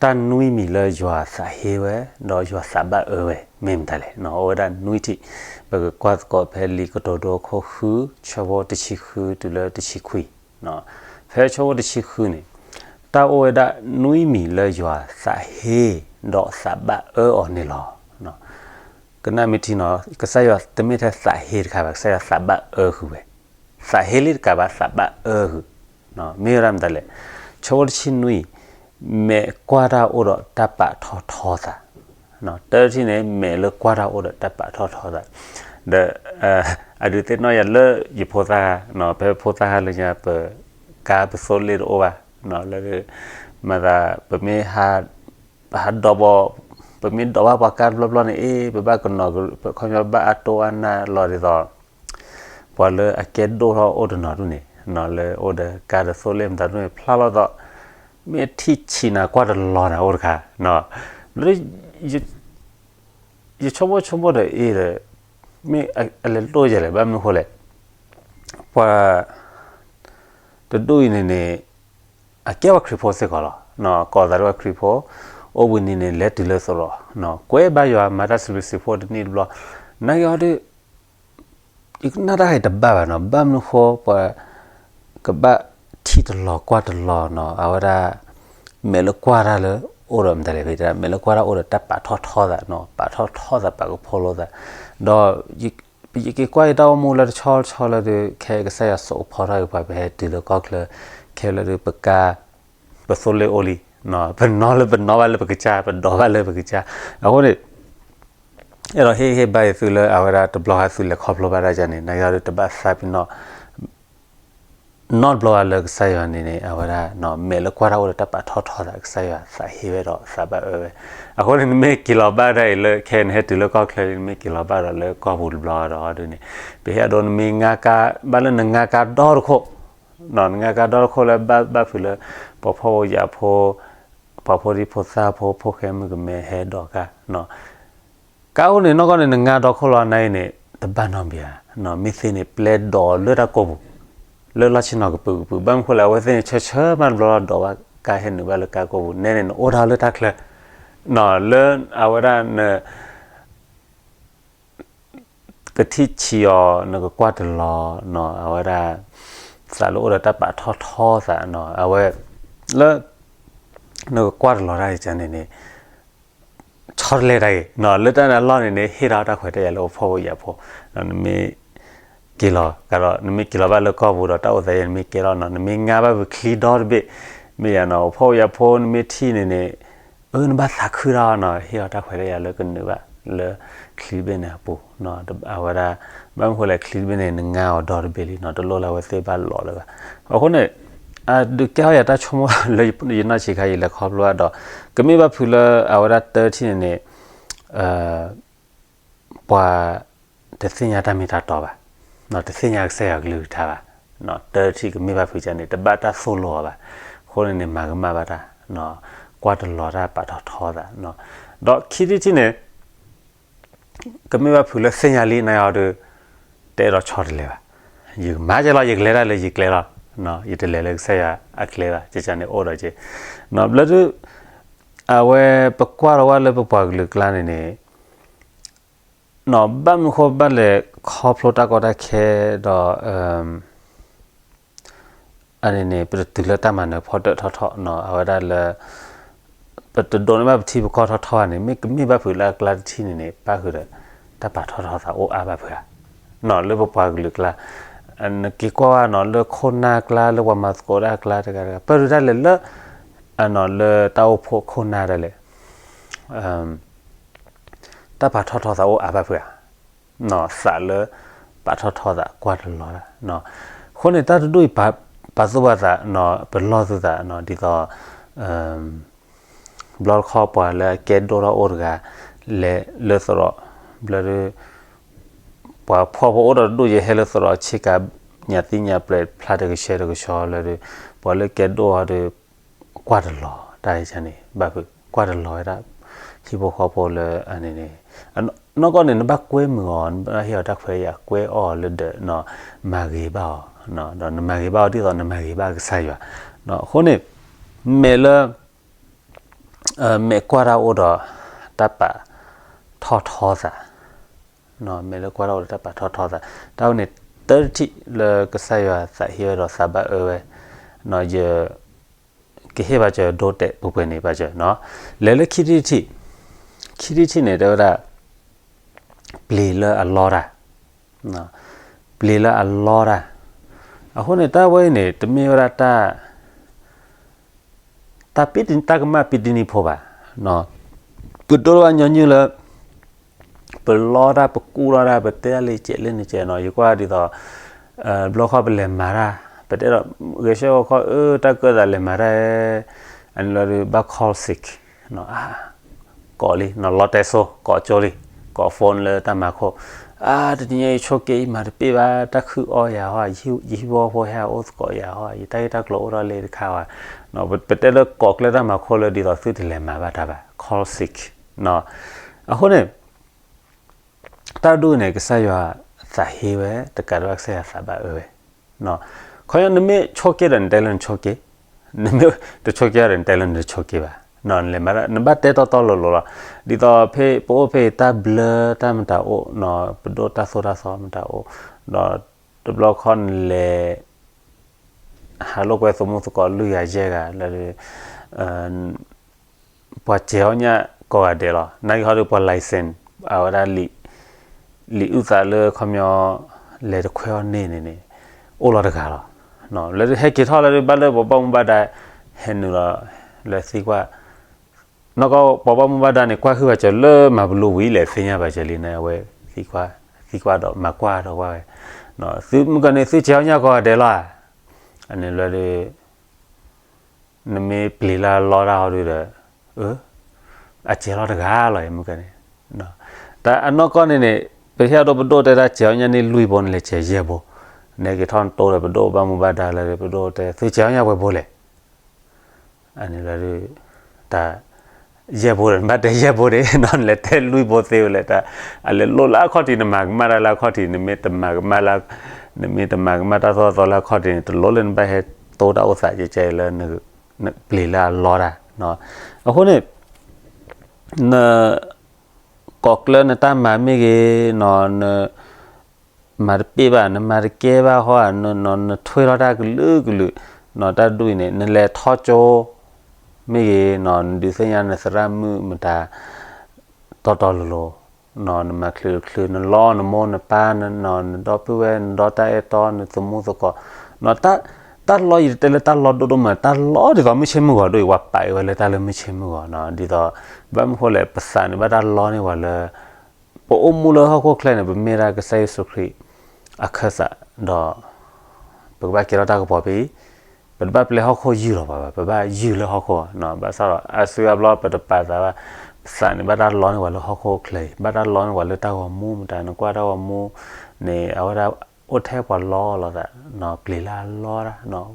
တၢ်နွံမံၤလၢယွၤသးဟ့ဝဲ ဒီးယွၤသးဘၣ်အၢဝဲ မ့ၢ်မတၤလဲၣ်. အိၣ်ဝဲဒၣ်နွံထံၣ်, ပကကွၢ်သကိးဖဲလံာ်ကတိၤဒိအခိၣ်ဃု ဆၢဖိတဆံဃုတုၤလၢတဆံခွံ. ဖဲဆၢဖိတဆံဃုန့ၣ်, တၢ်အိၣ်ဝဲဒၣ်နွံမံၤလၢယွၤသးဟ့ ဒီးသးဘၣ်အၢအီၤန့ၣ်လီၤ. ကနၣ်မ့ၢ်ထံနီၤ, ကစၢ်ယွၤတမ့ၢ်ထဲသးဟ့တခါဘၣ်, ကစၢ်ယွၤသးဘၣ်အၢဃုာ်ဝဲ, သးဟ့လံတကးဘၣ် သးဘၣ်အၢဃုာ်, မ့ၢ်ဝဲဒၣ်မတၤလဲၣ်. ဆၢဖိတဆံနွံ, မဲာ်ကွၢ်တၢ်အိၣ်ဒီးတၢ်ပာ်ထီၣ်ထီသး, တၢထံၣ်န့ၣ် မဲာ်လၢကွၢ်တၢ်အိၣ်ဒီးတၢ်ပာ်ထီၣ်ထီသး, ဒီး အဒုးသ့ၣ်နီၣ်ယၤလၢယဖိသၣ်, ဖဲဖိသၣ်ဟးလၢညါ ပကါပသိလ့ၣ်တအိၣ်ဘၣ်, လၢ မၤသး ပမ့ၢ်ဟး ပဟးဒိးဘၣ်, ပမ့ၢ်ဒိးဘၣ်ပှၤကါတဘျီဘျီန့ၣ် အ့ ပဘၣ်ကနီၤ ခီပညီဘၣ်အတိၢ်အါနၢ်လီၤဒ်သိး ပှၤလၢအကဲဒိၣ်ထီၣ်အိၣ်တနီၤဒူၣ်န့ၣ်, လၢအိၣ်ဒီးကါဒီးသိလ့ၣ်မတၤဒူၣ်န့ၣ် ဖျါလီၤသိး မ့ၢ်ထံၣ်ဆံးနၤကွၢ်တလီၤနၤအိၣ်တခါ, လၢ ယဆိကမိၣ်ဆိကမိၣ်ဒီးအ့ဒီး မ့ၢ်အလဲၤလိၣ်ယဲလဲၣ် ဘၣ်မနုၤဃိလဲၣ်, ပှၤ တဒူၣ်အံၤန့ၣ်န့ၣ် အကဲဝဲခရံာ်ဖိစ့ၢ်ကီးလီၤ. ကိးသးဒ်ဝဲခရံာ်ဖိ, အိၣ်ဘှံးနံၤန့ၣ် လဲၤတုၤလၢသရိာ်, ကွဲဘါယွၤ မၤတၢ်စံးဘျုးစံးဖှိၣ်တနံၣ်တဘျီ, နာ်က့အီၤဒ် ယကနၣ်တၢ်ဂ့ၢ်တဘၣ်ဘၣ်နီၤ, ဘၣ်မနုၤဃိ ပှၤကဘၣ်ထံၣ်တလီၤကွၢ်တလီၤနီၤ, အဝဲဒၣ် မဲာ်လၢကွၢ်တၢ်လၢအိၣ်ဒီးမတၤလဲၣ်ဖဲ မဲာ်လၢကွၢ်တၢ်အိၣ်ဒီးတၢ်ပာ်ထီၣ်ထီသးနီၤ, ပာ်ထီၣ်ထီသး ပာ်ကဖီလိသး, ဒီး ယက့ၤကွၢ်ယတၢ်အိၣ်မူလၢတဆီတဆီလၢဒုး ခဲကစၢ်ယွၤစိာ်ကဖီထီၣ်က့ၤပှၤ ပဟဲတုၤလၢကီၢ်ချၢ, ခဲလၢဒုး ပကါ ပသိလ့ၣ်အိၣ်လံ, ပနီၣ်လၢပနီၣ်ဘၣ်လၢပကစၢ်, ပဒိးဘၣ်လၢပကစၢ်, အဃိန့ၣ် အဲၣ်ဒိးဟ့ၣ်ဂံၢ်ဟ့ၣ်ဘါယသုလၢအဝဲဒၣ်တဘျီဃီသုလဲၤခီဖျိဘၣ်တၢ်ယၤန့ၣ် နာ်က့အီၤဒုး တဘၣ်သးပ့ၤနီၣ် နီတဘျီဘၣ်လၢကစၢ်ယွၤန့ၣ်န့ၣ် အဝဲဒၣ် မဲာ်လၢကွၢ်တၢ်အိၣ်ဒီးတၢ်ပာ်ထီၣ်ထီသး ကစၢ်ယွၤသးဟ့ဝဲဒီးသးဘၣ်အၢဝဲ, အဃိန့ၣ် နမ့ၢ်က့ၤလီၤဘၣ်ဒၣ်အံၤလၢ ခဲအံၤနဟဲတုၤလၢကီၢ်ချၢလံ နမ့ၢ်က့ၤလီၤဘၣ်ဒီးလၢကီၢ်ပူၤတဘျီဒီးဒုးန့ၣ် ပဟ့ၣ်အဒိ နမ့ၢ်ငါကါ ဘၣ်လၢနငါကါဒီတခိၣ် နငါကါဒီတခိၣ်လၢဘၣ်ဘၣ်ဖုးလၢ ပှၤဖှီၣ်ဖိယာ်ဖိ ပှၤဖိဒံဖိသၣ်ဖိ ဖိၣ်ဃဲမုၣ်ကမဲဟဲဒိးကါ ကါအိၣ်န့ၣ် နီၢ်ကီၢ်န့ၣ် နငါဒီခိၣ်လီၤ နၤအံၤန့ၣ် တဘၣ်နီတမံၤဧါ, မ့ၢ်သ့န့ၣ် ပျဲဒိးလၢတၢ်ကိာ်ပူၤ လၢလီၢ်ဆ့ၣ်နီၤကပုာ်ကပုာ် ဘၣ်မနုၤဃိလဲၣ် အဝဲသ့ၣ်န့ၣ် ဆၢဆၢမးတဘျီလီၤ ဒိးဘၣ်ကါဟဲနုာ်ဘၣ်လၢကါကိာ်ပူၤ နဲန့ၣ် နအိၣ်ဒီးလၢတၢ်ချၢ လၢအဝဲဒၣ်န ကထံၣ်ဆံးအီၤ နကကွၢ်တလီၤ အဝဲဒၣ် သးလၢအိၣ်ဒီးတၢ်ပာ်ထီၣ်ထီသး အဝဲ လၢ နကကွၢ်တလီၤတၢ်အံၤန့ၣ်န့ၣ် ဆီတလဲတၢ်ဂ့ၤ လၢတၢ်န့ၣ်အလီၢ်န့ၣ်န့ၣ် ဟ့ၣ်ထီၣ်တၢ်ခွဲးတၢ်ယာ်လၢပှၤဖှီၣ်ဖိယာ်ဖိ နမ့ၢ် က့ၤလီၤကဒီး နမ့ၢ်က့ၤလီၤဘၣ်လၢကီၢ်ပူၤဒီး တၢ်အိၣ်သးယဲၢ် နမ့ၢ်ကဲထီၣ်နီၤ နမ့ၢ်ငါဘၣ်ပချံဒီတဘ့ၣ် မ့ၢ်ယၤနီၤ ပှၤဖှီၣ်ဖိယာ်ဖိ နမ့ၢ်ထံၣ်န့ၣ်န့ၣ် အၢ နဘၣ်သးခုတၢ်နီၤ ဟ့ၣ်အီၤတၢ်ခွဲးတၢ်ယာ်လၢကနုာ်ဘၣ်လၢချံတဘ့ၣ်န့ၣ်အပူၤ အဝဲဒၣ် ဘၣ်မနုၤဃိလဲၣ် ချံတဘ့ၣ်န့ၣ် နငါအီၤဒီတဘ့ၣ်လံနီၤ တလိၣ်လၢအဝဲသ့ၣ်ဘၣ်လီၤလၢၤဘၣ် အဃိန့ၣ် အဒုးကဲထီၣ်ယၤတၢ်ဆိကမိၣ်လၢယနီၢ်ဆံးခါအံၤ လဲၤခီဖျိဘၣ်ဒီး ကမ့ၢ်ဘၣ်ဖုးလၢအဝဲဒၣ်တၢထံၣ်န့ၣ်န့ၣ် ပှၤ တသ့ၣ်ညါတၢ်မ့ၢ်တၢ်တီဘၣ်, တသ့ၣ်ညါကစၢ်ယွၤကလုၢ်ကထါဘၣ်, တၢထံၣ်ကမ့ၢ်ဘၣ်ဖုးကန့ၣ် တဘၣ်တၢ်သိၣ်လိအီၤဘၣ်, အဃိန့ၣ်န့ၣ် မၤကမၣ်ဘၣ်တၢ်, ကွၢ်တလီၤတၢ်ပာ်ထီၣ်ထီသး, ဒီးခံထံၣ်တထံၣ်န့ၣ် ကမ့ၢ်ဘၣ်ဖုးလၢသ့ၣ်ညါလံနၤအီၤဒီး တအဲၣ်ဒိးဆီတလဲဘၣ်, ယကမၤကဲလီၤ ယကလဲၤတၢ်လၢယကျဲလီၤ, ယတလဲၤလၢကစၢ်ယွၤအကျဲဘၣ်, ကန့ၣ်အိၣ်ဒီးက့, ဘျီဒုး အဝဲပကွၢ်လီၤဝဲလၢပပှၤကလုာ်ကျါန့ၣ်န့ၣ် ဘၣ်မနုၤဃိဘၣ်လဲၤခီဖျိတၢ်ကီတၢ်ခဲဒီး အန့ၣ်န့ၣ် ပတတုၤလၢတၢ်မၤနၢၤဖီတၢၣ်ထီၣ်ထီၣ်နီၤ အဝဲဒၣ်လၢ ပတဒိးန့ၢ်ဘၣ်ပထံပကီၢ်ထီၣ်ထီၣ်ဘၣ်န့ၣ် မ့ၢ်ကမ့ၢ်ဘၣ်ဖုးလၢအကျါတထံၣ်န့ၣ်န့ၣ် ပၣ်ဃုာ်ဒီး တၢ်ပာ်ထီၣ်ထီၣ်သးအိၣ်အါဘၣ်ဖုးဧါ, လၢပပှၤကလုာ်ကျါ နက့ၤကွၢ်ဝဲနီၤ လၢခိၣ်နၢ်ကျါ လၢပှၤမၤသကိးတၢ်အကျါတဂၤတဂၤ ပၣ်ဒုးဒၣ်လဲာ်လၢ အနီၤလၢတၢ်အိၣ်ဖှိၣ်ခိၣ်နၢ်ဒၣ်လဲာ် တၢ်ပာ်ထီၣ်ထီၣ်သးအိၣ်အါဘၣ်ဖုးဧါ, သးလၢ ပာ်ထီၣ်ထီၣ်သးကွၢ်တလီၤတၢ်, အဃိန့ၣ် တၢ်တဒူၣ်အံၤ ပာ်သူၣ်ပာ်သး ပလီၢ်သူၣ်သး ဒ်သိး ဘျီတခီပှၤလၢအကဲဒိၣ်ထီၣ်အိၣ်တဂၤ လဲၤလၢသရိာ် ဘျီဒုး ပှၤဖှီၣ်ဖိအိၣ်ဒီးတဒူၣ်ယဲၢ်ဟဲလၢသရိာ် ဆ့ကၤညၣ်သံညၣ်ပျဲၢ် ဖျါတကဆှဲတကဆှီလၢဒုး ပှၤလၢကဲဒိၣ်အီၤဒီး ကွၢ်တလီၤတၢ်န့ၣ် ဘၣ်ဖုး ကွၢ်တလီၤဝဲဒၣ် ဟံၣ်ဖိဃီဖိလၢအန့ၣ်န့ၣ် နီၢ်ကီၢ်န့ၣ် နဘၣ်ကွဲမုာ်အီၤ နဘၣ်ဟ့ၣ်အီၤတၢ်ခွဲးတၢ်ယာ် ကွဲအီၤလၢဒီး မၤဂ့ၤဘၣ်အီၤ ဒီးနမၤဂ့ၤဘၣ်အီၤဒ်သိးနမၤဂ့ၤဘၣ်ကစၢ်ယွၤ အဃိန့ၣ် မဲာ်လၢ မဲာ်ကွၢ်တၢ်အိၣ်ဒီးတၢ်ပာ်ထီၣ်ထီသး, မဲာ်လၢကွၢ်တၢ်အိၣ်ဒီးတၢ်ပာ်ထီၣ်ထီသး, တၢ်ဝဲန့ၣ် တၢထံၣ်လၢကစၢ်ယွၤသးဟ့ဝဲဒီးသးဘၣ်အၢဝဲ, ယ ကဟ့ၣ်ဘၣ်စၢၤဒိတဲာ်ပှဲၤပှဲၤန့ၣ်ဘၣ်စၢၤ, လဲၤလၢခံထံၣ်တထံၣ်, ခံထံၣ်တထံၣ်န့ၣ် တဲဝဲဒၣ် ပျ့ၤလၢအလီတၢ်, ပျ့ၤလၢအလီတၢ်, အဃိန့ၣ် တၢ်ဝဲအံၤန့ၣ် တမ့ၢ်ဝဲဒၣ်တၢ် တၢ်ပ့တ တၢ်ကမၣ်ပ့တနံၤဖိဘၣ်, ပဒိၣ်တဘၣ်ညီနုၢ်လၢ ပလီတၢ် ပကူၣ်ထီၣ်တၢ် ပတဲတၢ်လၢကဲးလၢနကဲးနီၤ, ယကွၢ်ဒ်သိး ဘျီခီပလဲၤမၤတၢ် ပတဲဒီး ဂဲၤဆၢထၢၣ်ခီ အၢ တၢ်ကၢသးလဲၤမၤတၢ်, အန့ၣ်လီၤဒုး ဘၣ် call sick ကိးလံ နီၤ လီတဲစိ ကိးကၠိလံ, ကိး phone လၢတၢ်မၤခိၣ်, အါ တနံၤညါအံၤဆိးက့ ယမၤတပ့ၢ်ဘၣ် တၢ်ခုအီယၤဟီ, ယဟံၣ်ဖိဃီဖိဟဲအိၣ်သကိးယၤဟီ, ယတၢ်ဂ့ၢ်တၢ်ကျိၤအိၣ်ထီၣ်လၢတခါဝဲ, ပတဲလၢကိးကျဲတၢ်မၤခိၣ်လၢဒ်သိးသုတလဲၤမၤဘၣ်တၢ်ဘၣ် call sick အဃိန့ၣ် တၢ်ဒ်န့ၣ် ကစၢ်ယွၤသးဟ့ဝဲ တကးဒံးဘၣ်ကစၢ်ယွၤသးဘၣ်အၢဝဲ, ခီ နမ့ၢ်ဆိးက့ဒီးနတဲလၢနဆိးက့, နမ့ၢ်တဆိးက့ဒီးနတဲလၢနတဆိးက့ဘၣ်, နလဲၤမၤ နဘၣ်တဲတီတီလိၤလိၤလီၤ, ဒ်သိးဖဲပအိၣ်ဖဲအံၤ တၢ်ဘျၢတၢ်မတၤအိၣ်နီၤ, ပဒိၣ်တၢ်သိၣ်တၢ်သီမတၤအိၣ်, ဒီးတဘျီခီနလဲၤ ဟးလိာ်ကွဲသမူသကိးလွံၢ်ဂၤယဲၢ်ဂၤလၢ ပှၤစဲးအီၣ်ညၣ်ကိးဂၤဒဲးလီၤ, နာ်က့ဟီဒီးပှၤ license အဝဲဒၣ် လံာ်အုၣ်သးလၢခီပညီ လဲၤတခွဲအီၤန့ၢ်န့ၣ်န့ၣ် အိၣ်လီၤတဂၤလီၤ, လၢဟဲက့ၤထီၣ်လၢဘၣ်လၢပှၤဘၣ်မူဘၣ်ဒါ ဟဲနုာ်လီၤ လၢသံကွၢ် နီၢ်ကီၢ်ပှၤဘၣ်မူဘၣ်ဒါန့ၣ် ကွၢ်ဟုၣ်ဘၣ်စၢၤလၢမၤဘလူဝံၤလဲၣ် သ့ၣ်ညါဘၣ်စၢၤလံန့ၣ် အဝဲ သံကွၢ်ဒီးမၤကွၢ်ဒီးကွၢ်ဝဲ, သုမုၢ်ကီၢ်န့ၣ် သုစဲးအီၣ်ညၣ်ကိးဂၤဒဲးလီၤဧါ, အန့ၣ်လၢ နမ့ၢ်ပျ့ၤလၢအလီတၢ်ဟီဒုဒီး အစဲးလီၤတဂၤလီၤ မုၢ်ကီၢ်န့ၣ်, တၢ်အနီၢ်ကီၢ်န့ၣ်န့ၣ် ပဟ့ၣ်အဒိပဒိၣ်တဲတၢ်စဲးအီၣ်ညၣ်န့ၢ်လွံၢ်ဘိန့ၣ်လဲၤစဲးယဲၢ်ဘိ, နဟဲက့ၤထီၣ်နတိဒီးပဒိၣ်ဘၣ်မူဘၣ်ဒါလၢပဒိၣ်တဲ သုစဲးအီၣ်ညၣ်ပှဲၤဘိလဲၣ် အန့ၣ်လၢ တၢ် ယဲၢ်ဘိဒီး နဘၣ်တဲယဲၢ်ဘိန့ၣ် နီၢ်နလဲၤတဲလွံၢ်ဘိသ့ဝဲလဲၣ် တၢ် အလဲၤလိၣ်လၢအခီၣ်ထံး နမၤကမၣ်တၢ်လၢအခီၣ်ထံး နမ့ၢ်တမၤကမၣ်လၢ နမ့ၢ်တမၤကမၣ်တၢ်သိၣ်တၢ်သီလၢအခီၣ်ထံးန့ၣ် တလိၣ်လၢနဘၣ်ဟဲတိတၢ်အိၣ်သးကဲကဲအံၤလၢ နပျ့ၤလၢအလီတၢ် အဃိန့ၣ် န ကိးကျၢၢ်နတၢ်မၤမ့ၢ်ဂ့ၤ န မၤတပ့ၢ်ဘၣ် နမၤတကဲဘၣ်ဟီ နထွဲလီၤတၢ်ကလုာ်ကလုာ် နတၢ်ဒ်အံၤန့ၣ် နလဲၤထီၣ်ကၠိ မ့ၢ်ဂ့ၤ နဒုးသ့ၣ်ညါနသရၣ်မုၣ်မတၤ တီတီလိၤလိၤ နမၤချုးချုး နလီနမိၢ်နပၢ် နဒီပုၢ်ဝဲၢ် နဒီတၢ်အဲၣ်တီ နသမူသကိး တၢ်လီယံၤတဲလၢတၢ်လီဒိၣ်ဒိၣ်မး တၢ်လီဒ်သိးမုၢ်ဆ့ၣ်မုၢ်ဂီၤဒ်အံၤ ပှၤပာ်အံၤဝဲလၢတၢ်လၢမုၢ်ဆ့ၣ်မုၢ်ဂီၤ ဒ်သိး ဘၣ်မနုၤဃိလဲၣ် ပသးန့ၣ်ဘၣ်တၢ်လီန့ၢ်ပှၤလၢ ပအိၣ်မူလၢဟီၣ်ခိၣ်ချၢန့ၣ် ပမ့ၢ်ဒၣ်ကစၢ်ယ့ၣ်ၡူးခရံာ်အခၢၣ်စး ဒီး ပကဘၣ်ကဲထီၣ်တၢ်ကပီၤဖဲအံၤ ပတဘၣ်ပျဲဟီၣ်ခိၣ်ယုၢ်လီၤပှၤဘၣ် ပဘၣ်ယုၢ်လၢဟီၣ်ခိၣ် ဘၣ်ဆၣ်ဒီး အါစုအါဘျီပတပာ်သးဘၣ် ပသးန့ၣ်ဘၣ်တၢ်လီန့ၢ်ပှၤလၢဟီၣ်ခိၣ်ချၢအံၤ ဘၣ်တၢ်လီန့ၢ်ပှၤလၢတၢ်ဂီၤမူမတၤ နကွၢ်တၢ်ဂီၤမူန့ၣ် အဝဲဒၣ်အိၣ်ထဲပှၤလီလီၤသး ပျ့ၤလၢအလီတၢ်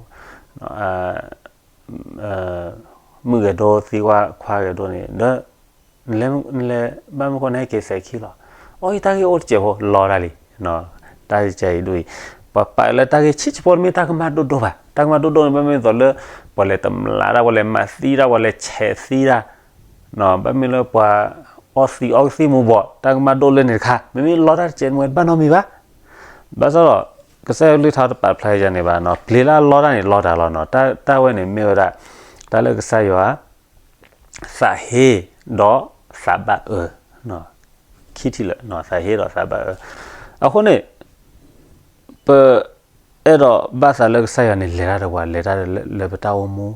မုၣ်ဂဲၤဒိသံကွၢ်ခွါဂဲၤဒိန့ၣ် ဒီး နလဲၤ ဘၣ်မနုၤဃိနဟဲက့ၤစဲးခံလီၤ အိၣ်အံၤတၢ်ဂ့ၢ်အိၣ်တစဲးဖိလီတၢ်လံ တၢ်ကဲအံၤဒ်အံၤ ပှၤပာ်လၢတၢ်ဂ့ၢ်ဆံးဆံးဖိ တမ့ၢ်တၢ်ကမၣ်ဒိၣ်ဒိၣ်ဘၣ် တၢ်ကမၣ်ဒိၣ်ဒိၣ်န့ၣ် ဘၣ်မ့ၢ်သိးလၢ ပှၤလဲၤတမျးတၢ် ပှၤလဲၤမၤသံတၢ် ပှၤလဲၤဆဲးသံတၢ် ဘၣ်မ့ၢ်လၢပှၤအီသံးအီကသံၣ်မူၤဘှီး တၢ်ကမၣ်ဒိၣ်လၢန့ၣ်တခါ မ့မ့ၢ်လီတၢ်တစဲးမ့ၢ်တဘၣ်နီတမံၤဘၣ် ဘၣ်ဆၣ်ဒီး ကစၢ်ယွၤကလုၢ်ကထါတပာ်ဖျါယၤန့ၣ်ဘၣ်နီၤ ပျ့ၤလၢအလီတၢ်န့ၣ် လီတၢ်လီၤနီၤ တၢ်ဝဲန့ၣ်မ့ၢ်ဝဲဒၣ် တၢ်လၢကစၢ်ယွၤ သးဟ့ ဒီးသးဘၣ်အၢ ခံထံၣ်လၢာ် သးဟ့ဒီးသးဘၣ်အၢ အဃိန့ၣ် ပ အဲၣ်ဒိးဘၣ်သးလၢကစၢ်ယွၤန့ၣ် လဲၤတၢ်ဒီးပှၤ လဲၤတၢ်လၢပတၢ်အိၣ်မူ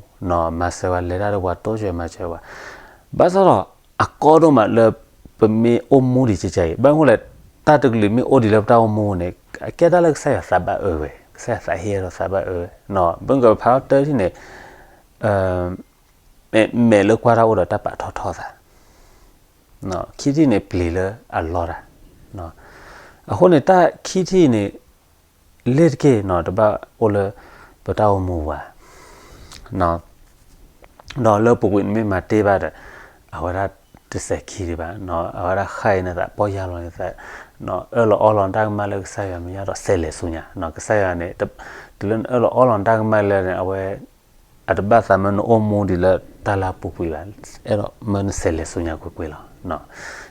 မၤစၢၤပှၤ လဲၤတၢ်ဒီးပှၤ တိစၢၤမၤစၢၤပှၤ ဘၣ်ဆၣ်ဒီး အကီဒိၣ်မးလၢ ပမ့ၢ်အိၣ်မူဒံးကဲကဲအံၤ ဘၣ်မနုၤဃိလဲၣ် တၢ်တကလုာ်မ့ၢ်အိၣ်ဒံးလၢပတၢ်အိၣ်မူန့ၣ် အကဲတၢ်လၢကစၢ်ယွၤသးဘၣ်အၢဝဲ ကစၢ်ယွၤသးဟ့ဒီးသးဘၣ်အၢဝဲ ဘၣ်မနုၤဃိပဖးထီၣ်တၢထံၣ်န့ၣ် မဲာ်လၢကွၢ်တၢ်အိၣ်ဒီးတၢ်ပာ်ထီၣ်ထီသး ခံထံၣ်န့ၣ် ပျ့ၤလၢအလီတၢ် အဃိန့ၣ် တၢ်ခံထံၣ်န့ၣ် လ့ၤတက့ၢ်နီၤ တဘၣ်အိၣ်လၢပတၢ်အိၣ်မူဘၣ် ဒီးလၢပူၤကွံာ်နမ့ၢ်မၤတ့ၢ်ဘၣ်ဒီး အဝဲဒၣ်တစဲးခံဒံးဘၣ် အဝဲဒၣ်ဃၣ်အံၤနသး ပီၢ်ယၢ်လီၤနသး အၢၣ်လီၤအီလီၤနတၢ်ကမၣ်လၢကစၢ်ယွၤမဲာ်ညါဒီး စဲးလဲၤဆူညါ ကစၢ်ယွၤန့ၣ် တုၤလၢနအၢၣ်လီၤအီလီၤနတၢ်ကမၣ်လၢန့ၣ် အဝဲ အတဘၣ်သးမၢနအိၣ်မူဒံးလၢတၢ်လၢအပူၤကွံာ်ဘၣ်, အဲၣ်ဒိးမၢနဆဲးလဲၤဆူညါကွ့ၢ်ကွ့ၢ်လီၤ.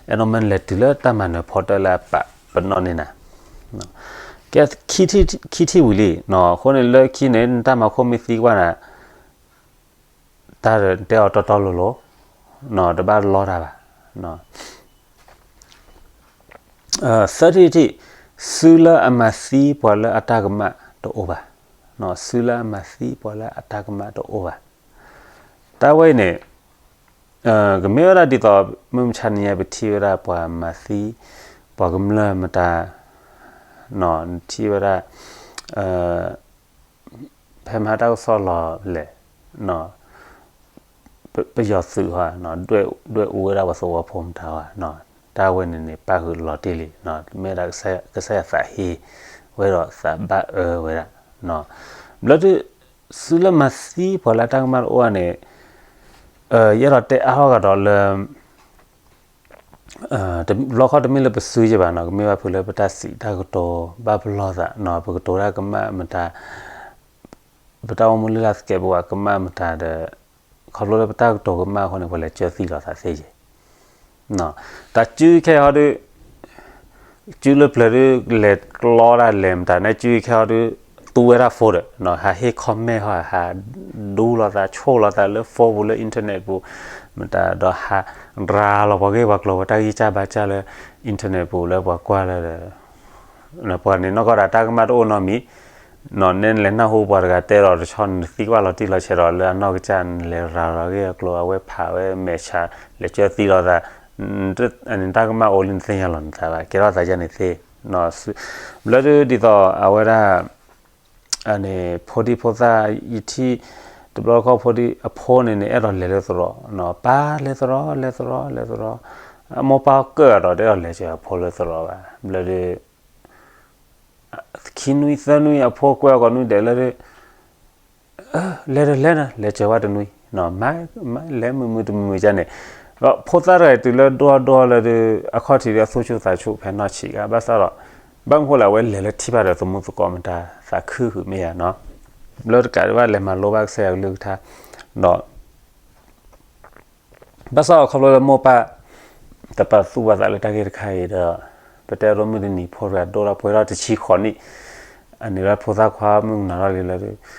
အဲၣ်ဒိးမၢနလဲၤတုၤလၢတၢ်မၤနၢၤဖီတၢၣ်လၢအပာ်ပနီၣ်န့ၢ်နၤ. ကဲ, ခံထံၣ်ဝံၤလံ, အဃိန့ၣ်လၢခံန့ၣ် နတၢ်မၤခိၣ်မ့ၢ်သံကွၢ်နၤ တၢ်တဲအီၤတီတီလိၤလိၤ, တဘၣ်လီတၢ်ဘၣ်. သၢထံၣ်တထံၣ်, စုလၢအမၤသံပှၤလၢအတၢ်ကမၣ်တအိၣ်ဘၣ်. စုလၢအမၤသံပှၤလၢအတၢ်ကမၣ်တအိၣ်ဘၣ်. တၢ်ဝဲအံၤန့ၣ် ကမ့ၢ်ဝဲဒၣ်ဒ်သိး မုၢ်မဆါနံၤညါပထံၣ်ဝဲဒၣ်ပှၤမၤသံ ပှၤကမျၢၢ်မတၤ, နထံၣ်ဝဲဒၣ် ဖဲမဟါတၢ်ကစီၣ်လီၤလဲၣ်, ပယီၤသုးဟီ, ဒွဲၣ်အူဝဲဒၣ်ပှၤသဝီဖိမတၤဟီ, တၢ်ဝဲန့ၣ်န့ၣ် ပၣ်ဃုာ်လီၤတံၢ်လံ, မ့ၢ်ဒၣ်ကစၢ်ယွၤသးဟ့ဝဲဒီးသးဘၣ်အၢဝဲဒၣ်. ဘျီဒုး စုလၢမၤသံပှၤလၢတၢ်ကမၣ်တအိၣ်ဘၣ်န့ၣ်, ယအဲၣ်ဒိးတဲအါထီၣ်ကဒီးလၢ တဘျီခီတမ့ၢ်လၢပစုယဲၢ်ဘၣ်နီၤ, ကမ့ၢ်ဘၣ်ဖုးလၢပတၢ်စံးတၢ်ကတိၤ ဘၣ်ပလီၢ်သးနီၤ, ပကတိၤတၢ်ကမၣ်မတၤ, ပတၢ်အိၣ်မူလၢ်လၢ်သကဲးပဝးကမၣ်မတၤဒီး, ခီဖျိလၢပတၢ်ကတိၤကမၣ်အဃိန့ၣ် ပှၤလဲၤကၢသံလီၤသးသ့ယဲၢ်. တၢ်စုခဲဟီဒုး စုလၢပျၢၤဒုး လဲၤကျီတၢ်လဲၤမတၤန့ၣ် စုခဲဟီဒုး သူဝဲဒၣ် phone ဒီး ဟးဟ့ၣ် comment ဟီ ဟးဒူလိာ်သး ဆိၣ်လိာ်သးလၢ phone ပူၤလၢ internet ပူၤ မတၤဒီး ဟးရၤလီၤပှၤဂ့ၢ်ပှၤကျိၤ ပှၤတၢ်ဂံၢ်စၢ်ဘါစၢ်လၢ internet ပူၤလၢပှၤကွၢ်လၢ ပှၤန့ၣ်နီၢ်ကီၢ်ဒၣ်တၢ်ကမၣ်တအိၣ်နီတမံၤ, နဲနလဲၤနၢ်ဟူပှၤတဂၤတဲဒီးတဆီန့ၣ် နသံကွၢ်လီၤတံၢ်လီၤဆဲးဒီးလၢအနီၢ်ကစၢ်န့ၣ် လဲၤရၤလီၤဂ့ၢ်အကျိၤ အဝဲဖးဝဲမဲာ်ဆှး လဲၤကၢသံလီၤသး နတၢ်ကမၣ်အိၣ်လံနသ့ၣ်ညါလီၤနသးဘၣ် ကဲထီၣ်သးယါန့ၣ်သ့, ဘျီဒုးဒ်သိးအဝဲဒၣ် န့ၣ် ဖိဒံဖိသၣ် ယထံၣ် တဘျီခီၣ်ဖိဒံအဖိန့ၣ်န့ၣ် အဲၣ်ဒိးလဲၤလၢသရိာ်, ပၢ်လဲၤသရိာ် လဲၤသရိာ် လဲၤသရိာ်, အမိၢ်ပၢ်ကၢၣ်ဒီး တအဲၣ်ဒိးလဲၤစၢၤအဖိလၢသရိာ်ဘၣ်, ဘျီဒုး ခံနွံသၢနွံအဖိကွဲအီၤကိးနွံဒဲးလၢဒုး လဲၤဒီးလဲၤနၤ လဲၤစၢၤဝဲတနွံ, မ့ၢ်လဲၤမုာ်မုာ်တမုာ်မုာ်ကန့ၣ်, ဒီးဖိသၣ်တဂၤအံၤတုၤလၢဒိၣ်ဒိၣ်လၢဒုး အခီၣ်ထံးဒုးအသူၣ်ဆူၣ်သးဆူၣ်ဖဲနီၢ်ဆံးဂၤ ဘၣ်ဆၣ်ဒီး ဘၣ်မနုၤဃိလဲၣ် အဝဲလဲၤလၢထံၣ်ဘၣ်ဒီးသမူသကိးမတၤ သးခုဟုးမ့ၢ်ယါနီၤ, လၢတကးဒံးဘၣ်လဲၤမၤလိဘၣ်ကစၢ်ယွၤကလုၢ်ကထါ, ဒီး ဘၣ်ဆၣ်ဒီးခီဖျိလၢမိၢ်ပၢ် တပာ်သူၣ်ပာ်သးလၢတၢ်ဂ့ၢ်တခါအံၤဒီး ပတဲဒိမုၢ်တနံၤဖိတဂၤဒိၣ်ထီၣ်ပှဲၤထီၣ်တဆံဃိးနံၣ်, အန့ၣ်လၢဖိသၣ်ခွါမုၣ်ကနီၤထီၣ်လံလၢ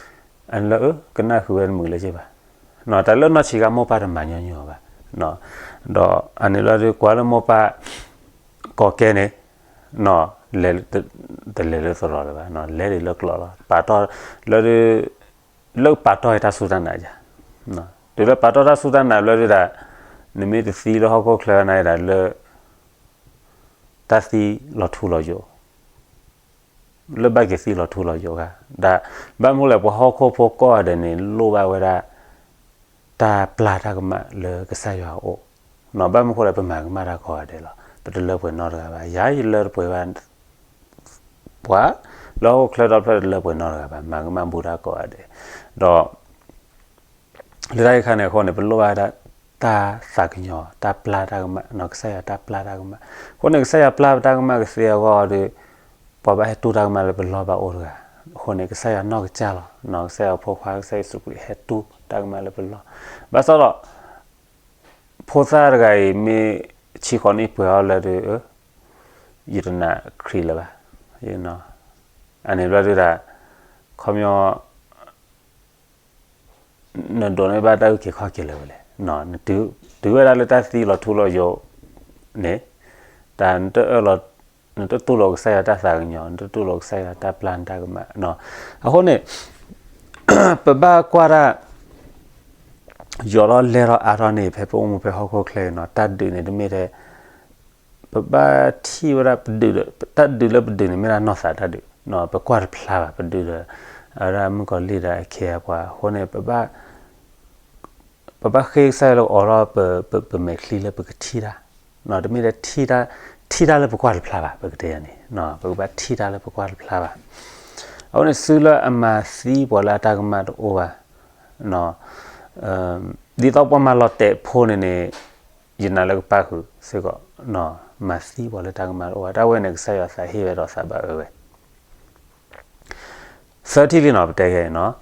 အန့ၣ်လၢအကနၣ်ဃုာ်ဝဲတမုာ်လၢၤဘၣ်, တၢ်လၢနီၢ်ဆံးခါမိၢ်ပၢ်တမၤညီနုၢ်အီၤဘၣ်, ဒီးအန့ၣ်လၢဒုးကွၢ်လၢမိၢ်ပၢ် ကိးကဲန့ၣ် လဲၤ တလဲၤလၢသရိာ်လၢၤဘၣ်, လဲၤဒ်လၢကျိာ်လီၤ, ပာ်တီၢ်လၢဒုး လၢပာ်တီၢ်တၢ်စူၢ်တၢ်နာ်ယါ, တုၤလၢပာ်တီၢ်တၢ်စူၢ်တၢ်နာ်ဘျီဒုးဒၣ် နမ့ၢ်တသံလၢဟီၣ်ခိၣ်ချၢန့ၣ်ဒၣ်လၢ တၢ်သံလီၤထူလီၤယိာ် လၢဘၣ်က့ၤသံလီၤထူလီၤယိာ်ဂၤ, ဒၣ် ဘၣ်မနုၤလဲၣ် ပှၤဟီၣ်ခိၣ်ဖိကိးဂၤဒဲးန့ၣ် လိၣ်ဘၣ်ဝဲဒၣ် တၢ်ပျၢ်တၢ်ကမၣ်လၢကစၢ်ယွၤအအိၣ်, ဘၣ်မနုၤဃိလဲၣ် ပမၤကမၣ်တၢ်ကိးဂၤဒဲးလီၤ, ပတလၢပှဲၤနီတဂၤဘၣ်, ယၤယလၢတပှဲၤဘၣ် ပှၤ လၢဟီၣ်ခိၣ်ချၢဒီဖျၢၣ်တလၢပှဲၤနီတဂၤဘၣ်, မၤကမၣ်ဘူးတၢ်ကိးဂၤဒဲး, ဒီး လၢတၢ်ဂ့ၢ်ခါန့ၣ်အဃိန့ၣ် ပလိၣ်ဘၣ်ဝဲဒၣ် တၢ်သးကညီၤ တၢ်ပျၢ်တၢ်ကမၣ်, ကစၢ်ယွၤတၢ်ပျၢ်တၢ်ကမၣ်, အဃိန့ၣ် ကစၢ်ယွၤပျၢ်ပတၢ်ကမၣ်ကသ့အဂီၢ်ဒီး ပှၤဘၣ်ဟဲတူၢ်တၢ်ကမၣ်လၢပလီၢ်ဘၣ်အိၣ်တဂၤ, အဃိန့ၣ် ကစၢ်ယွၤနီၢ်ကစၢ်လီၤ, ကစၢ်ယွၤဖိခွါ ကစၢ်ယ့ၣ်ၡူးခရံာ်ဟဲတူၢ်တၢ်ကမၣ်လၢပလီၢ်, ဘၣ်ဆၣ်ဒီး ဖိသၣ်တဂၤအံၤမ့ၢ်ဆံဃိးနံၣ်ပှဲၤအီၤလၢဒုး ယတနာ်ခရံာ်လၢၤဘၣ်, အန့ၣ်ဘျီဒုးဒၣ် ခီပညီ နဒိးန့ၢ်ဘၣ်တၢ်အုၣ်က့ၤခီၣ်က့ၤလၢၤဝဲလဲၣ်, နတုၤဝဲဒၣ်လၢတၢ်သံလီၤထူလီၤယိာ်န့ၣ်, တၢ် နတတူၢ်လိာ်ကစၢ်ယွၤတၢ်သးကညီၤ, နတတူၢ်လိာ်ကစၢ်ယွၤတၢ်ပျၢ်နတၢ်ကမၣ်, အဃိန့ၣ် ပဘၣ်ကွၢ်တၢ် ယိာ်ထီၣ်လဲၢ်ထီၣ်အါထီၣ်န့ၣ် ဖဲပအိၣ်မူဖဲဟီၣ်ခိၣ်ချၢအံၤနီၤ, တၢ်ဒုးန့ၣ်တမ့ၢ်ထဲ ပဘၣ်ထံၣ်ဝဲဒၣ်ပဒုးဒီး တၢ်ဒုးလၢပဒုးန့ၣ် မ့ၢ်ဒၣ်နီၢ်သးတၢ်ဒုး, ပကွၢ်တဖျါဘၣ် ပဒုးဒီး အဝဲဒၣ်မုၣ်ကီၤလံၢ်ဒီးအခ့အပှၤအဃိန့ၣ် ပဘၣ်ဃ့ကစၢ်ယွၤလၢအိးထီၣ်ပမဲာ်ချံလၢပကထံၣ်တၢ်, တမ့ၢ်ထဲ ထံၣ်တၢ်လၢပကွၢ်တဖျါဘၣ် ပကတဲယၤန့ၣ်, ပကဘၣ်ထံၣ်တၢ်လၢပကွၢ်တဖျါဘၣ်, အဃိန့ၣ် စုလၢအမၤသံပှၤလၢအတၢ်ကမၣ်တအိၣ်ဘၣ် ဒ်သိးပှၤမၤလီၤတဲာ်ဖိန့ၣ်န့ၣ် ယနာ်လၢကပၣ်ဃုာ်စ့ၢ်ကီး, မၤသံပှၤလၢတၢ်ကမၣ်တအိၣ်ဘၣ် တၢ်ဝဲန့ၣ် ကစၢ်ယွၤသးဟ့ဝဲဒီးသးဘၣ်အၢဝဲ သၢထံၣ်လံနီၤ ပတဲခဲအံၤနီၤ,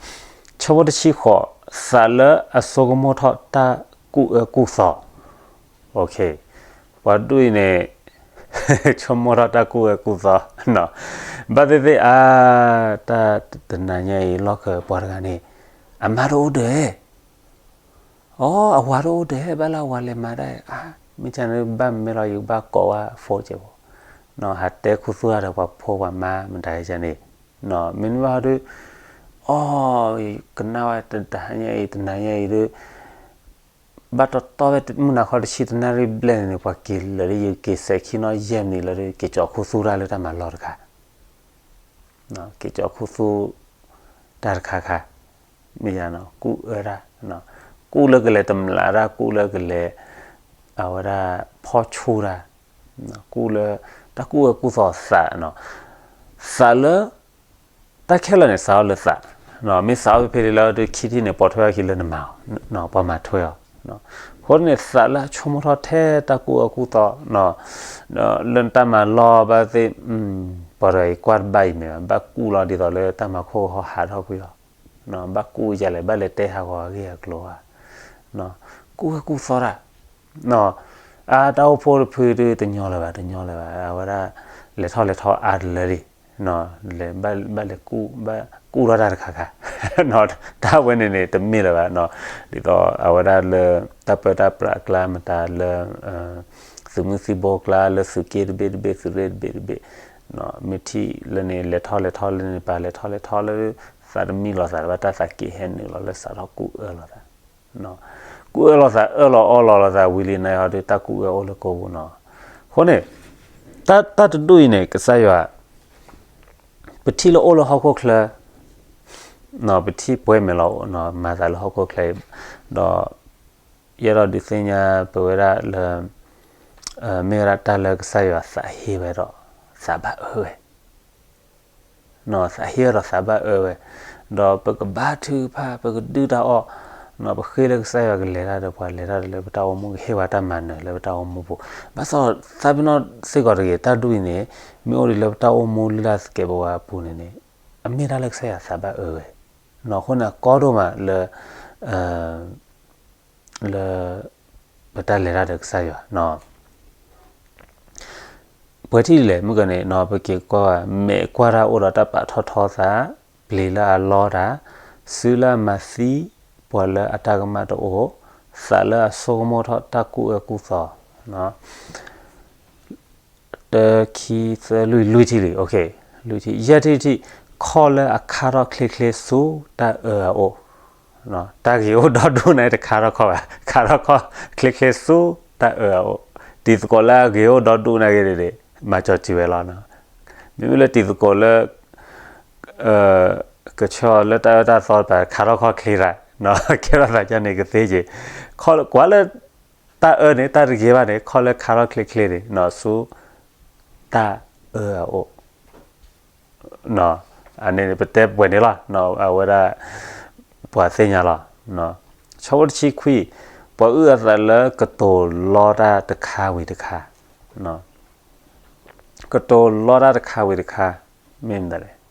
ဆၢဖိတဆံဃိး သးလၢအဆိကမိၣ်ထီၣ်တၢ်ကူၣ်အၢကူၣ်သီ, ပှၤဒူၣ်အံၤန့ၣ် ဆိကမိၣ်ထီၣ်တၢ်ကူၣ်အၢကူၣ်သီ, ဘၣ်သ့ၣ်သ့ၣ်အါ, တၢ်တနၤညါအံၤ လီၢ်ခၢၣ်ပှၤတဂၤန့ၣ် အမါတအိၣ်ဒီး အိ အဝၤတအိၣ်ဒီး ဘၣ်လၢအဝၤလဲၤမၤတၢ်အါ, မ့ၢ်ကန့ၣ် ဘၣ်မ့ၢ်လီၤ ယကဘၣ်ကိးဝဲဖိကဲးဖိ, ဟးတဲခူသူၣ်တၢ်ဒီးပှၤဖိပှၤမါမတၤကန့ၣ်, မ့တမ့ၢ်ဘၣ်ဒီး အိ ကနၣ်ဝဲတဟါညါအံၤ တနၤညါအံၤဒီး ဘၣ်တီတီဖဲမုၢ်နၤခီတဆံတနၣ်ရံၣ်ဘျဲၣ်န့ၣ်န့ၣ် ပှၤက့ၤလၢာ်လၢယက့ၤစဲးခံနီၣ်ယဲၢ်မံးနံးလၢ က့ၤကၠီၤခူသူၣ်တၢ်လၢတၢ်မၤလီၢ်တခါ က့ၤကၠီၤခူသူၣ်တၢ်တခါခါ, မ့ၢ်ယါနီၤ ကူၣ်အၢတၢ်, ကူၣ်လၢကလဲၤတမျးတၢ် ကူၣ်လၢကလဲၤ အဝဲဒၣ်ဖီၣ်ဆူၣ်တၢ်, ကူၣ်လၢ တၢ်ကူၣ်အၢကူၣ်သီသး, သးလၢ တၢ်ခဲလၢာ်န့ၣ် စးထီၣ်လၢသး, မ့ၢ်စးထီၣ်ဖဲဖဲလၢခံထံၣ်န့ၣ် ပိာ်ထွဲအခံလၢနမၤအီၤ, ပှၤမၤထွဲအီၤ, အဃိန့ၣ် သးလၢအဆိကမိၣ်ထီၣ်ထဲတၢ်ကူၣ်အၢကူၣ်သီ လၢနတၢ်မၤလီၢ်ဘၣ်သ့ၣ်, ပှၤတဂၤအံၤကွၢ်တဘၣ်အံၤမ့ၢ်ဘၣ် ဘၣ်ကူၣ်လီၤဒ်သိးလၢတၢ်မၤခိၣ်ဟီဟးထီၣ်ကွံာ်လီၤ, ဘၣ်ကူၣ်ယလဲၣ် ဘၣ်လဲၤတဲဟးဂီၤအဂ့ၢ်အကျိၤဧါ, ကူၣ်အၢကူၣ်သီတၢ်, အါ တၢ်အိၣ်ဖှိၣ်တဖုဒုးတညီလၢၤဘၣ် တညီလၢၤဘၣ် အဝဲဒၣ် လဲၤထီၣ်လဲၤထီအါတလၢလံ, လဲၤဘၣ်လဲၤကူၣ် ဘၣ်ကူၣ်ထီၣ်တၢ်တခါခါ, တၢ်ဝဲန့ၣ်န့ၣ် တမ့ၢ်လၢၤဘၣ်, ဒ်သိးအဝဲဒၣ်လၢ တၢ်ပၢတၢ်ပြးအကျါမတၤလၢ သုးမုၢ်သံဘိအကျါ လၢသုးက့တဘ့ၣ်တဘ့ၣ် သုးရ့ၣ်တဘ့ၣ်တဘ့ၣ်, မ့ၢ်ထံၣ်လၢန့ၣ် လဲၤထီၣ်လဲၤထီလၢန့ၣ် ပာ်လဲၤထီၣ်လဲၤထီလၢ သးတမံလီၤသးတဘၣ် တၢ်သးက့ၤဟဲနုာ်လီၤလၢစးထီၣ်ကူၣ်အၢလီၤသး, ကူၣ်အၢလီၤသး အၢၣ်လီၤအီလီၤလီၤသး ဝံၤလံနၤဟီဒုး တၢ်ကူၣ်အၢအိၣ်လၢကိာ်ပူၤနီၤ, အဃိန့ၣ် တၢ်တဒူၣ်အံၤန့ၣ် ကစၢ်ယွၤ ပထံၣ်လၢအိၣ်လၢဟီၣ်ခိၣ်ချၢ ပထံၣ်ပှဲၤမဲာ်လီၤ မၤသးလၢဟီၣ်ခိၣ်ချၢအံၤ, ဒီး ယအဲၣ်ဒိးဒုးသ့ၣ်ညါပဝဲဒၣ်လၢ မ့ၢ်ဝဲဒၣ်တၢ်လၢကစၢ်ယွၤသးဟ့ဝဲဒီး သးဘၣ်အၢဝဲ, သးဟ့ဝဲဒီးသးဘၣ်အၢဝဲ, ဒီးပကဘါထုကဖၣ် ပကဒုၣ်တၢ်အီၣ်, ပဃ့လၢကစၢ်ယွၤကလဲၤတၢ်ဒီးပှၤ လဲၤတၢ်ဒီးလၢပတၢ်အိၣ်မူ ကဟ့ၣ်ပှၤတၢ်မၤနၢၤလၢပတၢ်အိၣ်မူပူၤ, ဘၣ်ဆၣ်သးပ့ၤနီၣ်စ့ၢ်ကီးတဂ့ၤ တၢ်ဒူၣ်အံၤန့ၣ် မ့ၢ်အိၣ်ဒံးလၢပတၢ်အိၣ်မူလုၢ်လၢ်သကဲးပဝးအပူၤန့ၣ်န့ၣ် အမ့ၢ်တၢ်လၢကစၢ်ယွၤသးဘၣ်အၢဝဲ, အဃိန့ၣ် အကီဒိၣ်မးလၢ လၢ ပတၢ်လဲၤတၢ်ဒီးကစၢ်ယွၤ, ပှဲၤထံၣ်ဒ်လဲၣ် မုၢ်ကန့ၣ် ပက့ၤကွၢ် မဲာ်ကွၢ်တၢ်အိၣ်ဒီးတၢ်ပာ်ထီၣ်ထီသး, ပျ့ၤလၢအလီတၢ်, စုလၢအမၤသံ ပှၤလၢအတၢ်ကမၣ်တအိၣ်, သးလၢအဆိကမိၣ်ထီၣ်တၢ်ကူၣ်အၢကူၣ်သီ, တၢ ခံ သၢ လွံၢ် လွံၢ်ထံၣ်လံ, လွံၢ်ထံၣ် ယဲၢ်ထံၣ်တထံၣ်, ခီၣ်လၢအခါထီၣ်ချ့ချ့ဆူတၢ်အၢအအိၣ်, တၢ်ဂ့ၤအိၣ်ဒီဒူၣ်န့ၣ်တခါထီၣ်ခီၣ်ဘၣ်, ခါထီၣ်ခီၣ်ချ့ချ့ဆူတၢ်အၢအအိၣ်, တံၤသကိးလၢအဂ့ၤအိၣ်ဒီဒူၣ်န့ၣ်ဂ့ၤန့ၣ် မၤကၠီၤစံးဝဲလီၤ, မ့မ့ၢ်လၢတံၤသကိးလၢ ကဆှၢလၢတၢ်အၢတၢ်သီတပၤ ခါထီၣ်ခီၣ်ချ့ရၣ်, ကဲထီၣ်သးကန့ၣ်ကသ့က့ၤ, ကွၢ်လၢ တၢ်အၢန့ၣ် တၢ်တဂ့ၤဘၣ်န့ၣ် ခီၣ်လၢခါထီၣ်ချ့ချ့န့ၣ် ဆူ တၢ်အၢအအိၣ်, အန့ၣ်ပတဲပှဲၤန့ၣ်လီၤ, အဝဲဒၣ် ပှၤသ့ၣ်ညါလီၤ, ဆၢဖိတဆံခွံ, ပှၤအုၣ်အသးလၢကတိၤလီတၢ်တခါဝံၤတခါ, ကတိၤလီတၢ်တခါဝံၤတခါ, မ့ၢ်မတၤလဲၣ်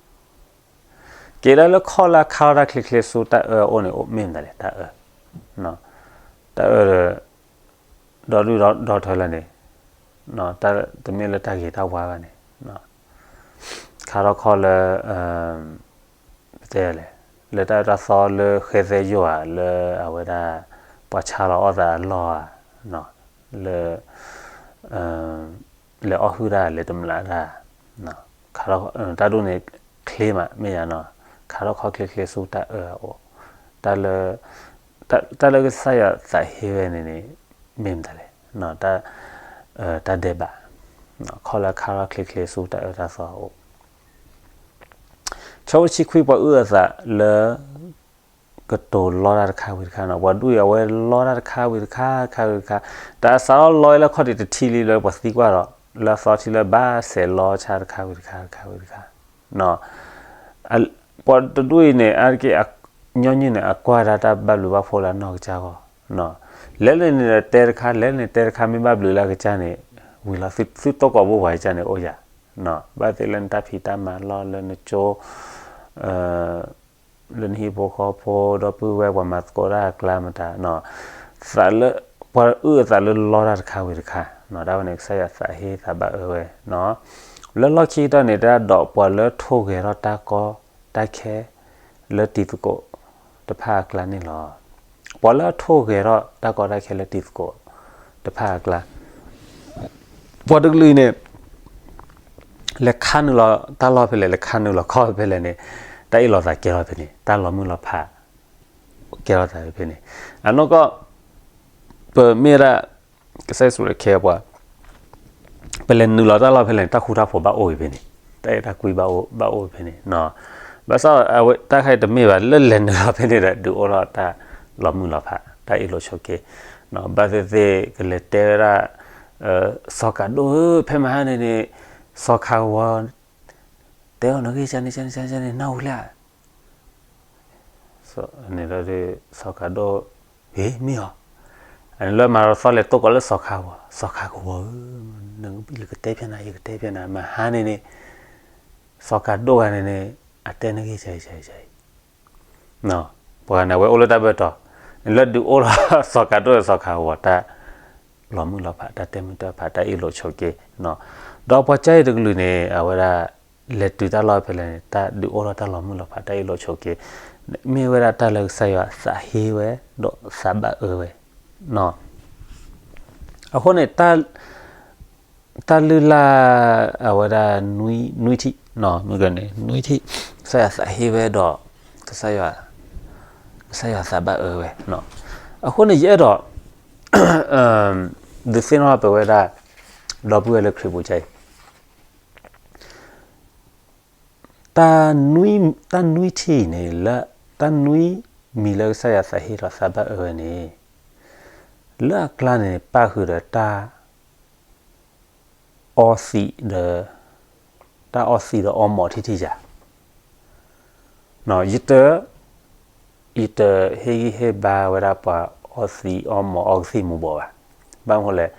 က့ၤဒၣ်လၢခီၣ်လၢအခါထီၣ်တၢ်ချ့ချ့ဆူတၢ်အၢအအိၣ်န့ၣ် အိၣ်မ့ၢ်မတၤလဲၣ် တၢ်အၢ, တၢ်အၢ ဒီဒူၣ်ဒီထၢလၢန့ၣ်, တမ့ၢ်လၢတၢ်ဂ့ၤတၢ်ဝါဘၣ်န့ၣ်, ခါထီၣ်ခီၣ်လၢ ပတဲလဲၣ်, လၢတၢ်အၢတၢ်သီလၢဃဲသဲယိၣ်ဧါ, လၢအဝဲဒၣ် ပှၤဆါလီၤအီၣ်သးအလီၢ်ဧါ, လၢ လဲၤအီၣ်ဟုၣ်တၢ် လဲၤတမျးတၢ်, တၢ်ဒိၣ်န့ၣ်ချ့မး မ့ၢ်ယါနီၤ, ခါထီၣ်ခီၣ်ချ့ချ့ဆူတၢ်အၢအအိၣ်, တၢ်လၢ တၢ်လၢကစၢ်ယွၤသးဟ့ဝဲန့ၣ်န့ၣ် မ့ၢ်မတၤလဲၣ်, တၢ်ဒဲးဘး, ခီၣ်လၢခါထီၣ်ချ့ချ့ဆူတၢ်အၢတၢ်သီအအိၣ် ဆၢဖိတဆံခွံ ပှၤအုၣ်အသးလၢ ကတိၤလီတၢ်တခါဝံၤတခါနီၤ, ပှၤဒူၣ်အံၤ အဝဲလီတၢ်တခါဝံၤတခါ တခါဝံၤတခါ, တၢ်အစးထီၣ်လီလၢခီၣ်ထံးတထံၣ်လံလၢပှၤသံကွၢ်ဒီး လၢအသီထံလၢဘၣ်ဆဲးလီဆၣ်တခါဝံၤတခါ တခါဝံၤတခါ, ပှၤတဒူၣ်အံၤန့ၣ် အါတက့ၢ် ညီနုၢ်န့ၣ် အကွၢ်ဒၣ်တၢ်ဘၣ်ဘျုးဘၣ်ဖှိၣ်လၢအနီၢ်ကစၢ်ဂီၢ်, လဲၤလဲၤန့ၣ်ဒီးတဲတခါ လဲၤလဲၤန့ၣ်တဲတခါ မ့ၢ်ဘၣ်ဘျုးလၢအကစၢ်န့ၣ် ဝံၤလီၤ သုတိၢ်ကိးဘိပှၤကစၢ်န့ၣ်အိၣ်ယၤ, ဘၣ်သ့ၣ်လၢနတၢ်ဖံးတၢ်မၤလီၢ်လၢနကၠိ လၢနဟံၣ်ဖိဃီဖိ ဒီပုၢ်ဝဲၢ်ပှၤမၤသကိးတၢ်အကျါမတၤ, သးလၢ ပှၤအုၣ်အသးလၢလီတၢ်တခါဝံၤတခါ, တၢ်ဝဲန့ၣ် ကစၢ်ယွၤသးဟ့သးဘၣ်အၢဝဲ, လၢလီၢ်ခံကတၢၢ်န့ၣ် တၢ်ဒီးပှၤလၢထိၣ်ဂဲၤထီၣ်တၢ်ကီတၢ်ခဲ လၢတံၤသကိးတဖၣ်အကျါန့ၣ်လီၤ. ပှၤလၢအထိၣ်ဂဲၤထီၣ်တၢ်ကီတၢ်ခဲလၢတံၤသကိးတဖၣ်အကျါ, ပှၤတကလုာ်အံၤန့ၣ် လဲၤခါနုာ်လီၤတၢ်လီၢ်ဖဲလဲၣ်, လဲၤခါနုာ်လီၤခီၣ်ဖဲလဲၣ်န့ၣ်, တၢ်အ့ၣ်လိာ်သးကဲထီၣ်ဖဲန့ၣ်, တၢ်လီၤမုၢ်လီၤဖး ကဲထီၣ်သးဖဲန့ၣ်. အနီၢ်ကီၢ် ပမ့ၢ်ဝဲဒၣ် ကစၢ်ယ့ၣ်ၡူးခရံာ်ခဲပှၤ ပလဲၤနုာ်လီၤတၢ်လီၢ်ဖဲလဲၣ်န့ၣ် တၢ်ဃူတၢ်ဖိးဘၣ်အိၣ်ဝဲဖဲန့ၣ်, တၢ်အဲၣ်တၢ်ကွံဘၣ်အိၣ်ဝဲဖဲန့ၣ်. ဘၣ်ဆၣ်အဝဲတၢ်ခါအံၤတမ့ၢ်ဘၣ်, လၢလဲၤနုာ်လီၤဖဲန့ၣ်ဒီး ဒုးအိၣ်ထီၣ်တၢ်လီၤမုၢ်လီၤဖး, တၢ်အ့ၣ်လိာ်ဆိးက့, ဘၣ်သ့ၣ်သ့ၣ်ကလဲၤတဲဝဲဒၣ် စီၤကၤဒိၣ်ဧၢ, ဖဲမဟါန့ၣ်န့ၣ် စီၤခးကဝီၤ တဲအီၤနဂ့ၢ်ကန့ၣ် ကန့ၣ် ကန့ၣ် နၢ်ဟူလဲၣ်. န့ၣ်လၢ စီၤခးဒိၣ်, ဟ့ၣ် မ့ၢ်အီၤ, အန့ၣ်လၢမၤရီသီလဲၤတိၢ်ကီးလၢစီၤခးကဝီၤ, စီၤခးကဝီၤဧၢ, ယကတဲဖျါနၤ, ယကတဲဖျါနၤ, မဟါန့ၣ်န့ၣ် စီၤကၤဒိၣ်ဂၤန့ၣ်န့ၣ် အတဲနဂ့ၢ်ကန့ၣ် ကန့ၣ် ကန့ၣ်, ပှၤန့ၣ် အဝဲအိၣ်လၢတၢ်ဘၢၣ်တီၤ, လၢဒုးအိၣ်ထီၣ်စီၤကၤဒိၣ်စီၤခးကဝီၤ တၢ်လီၤမုၢ်လီၤဖး, တၢ်တဲမုၢ်တဲဖး, တၢ်အ့ၣ်လိာ်ဆိးက့, ဒီးပှၤကၢ်အံၤတကလုာ်န့ၣ် အဝဲဒၣ် လဲၤတုၤတၢ်လီၢ်ဖဲလဲၣ်န့ၣ် တၢ်ဒုးအိၣ်ထီၣ်တၢ်လီၤမုၢ်လီၤဖး, တၢ်အ့ၣ်လိာ်ဆိးက့, မ့ၢ်ဝဲဒၣ်တၢ်လၢကစၢ်ယွၤသးဟ့ဝဲ ဒီးသးဘၣ်အၢဝဲ. အဃိန့ၣ် တၢ်လုၢ်လၢ် အဝဲဒၣ် နွံထံၣ်, မ့ၢ်ကန့ၣ် နွံထံၣ်, ကစၢ်ယွၤသးဟ့ဝဲဒီး ကစၢ်ယွၤ, ကစၢ်ယွၤသးဘၣ်အၢဝဲ. အဃိန့ၣ် ယအဲၣ်ဒိး ဒုးသ့ၣ်နီၣ်ပဝဲဒၣ် ဒီပုၢ်ဝဲၢ်လၢခရံာ်ပူၤကၢ်အံၤ, တၢ်နွံထံၣ်န့ၣ် လၢတၢ်နွံမံၤလၢကစၢ်ယွၤသးဟ့ဒီးသးဘၣ်အၢဝဲန့ၣ် လၢအကျါန့ၣ် ပၣ်ဃုာ်ဒီးတၢ် အီသံးဒီး, တၢ်အီသံးဒီးအီမိာ်ထံထံယၤ, ယတ, ယတဟ့ၣ်ဂံၢ်ဟ့ၣ်ဘါဝဲဒၣ်ပှၤအီသံးအီမိာ်အီကသံၣ်မူၤဘှီးဘၣ်. ဘၣ်မနုၤလဲၣ်,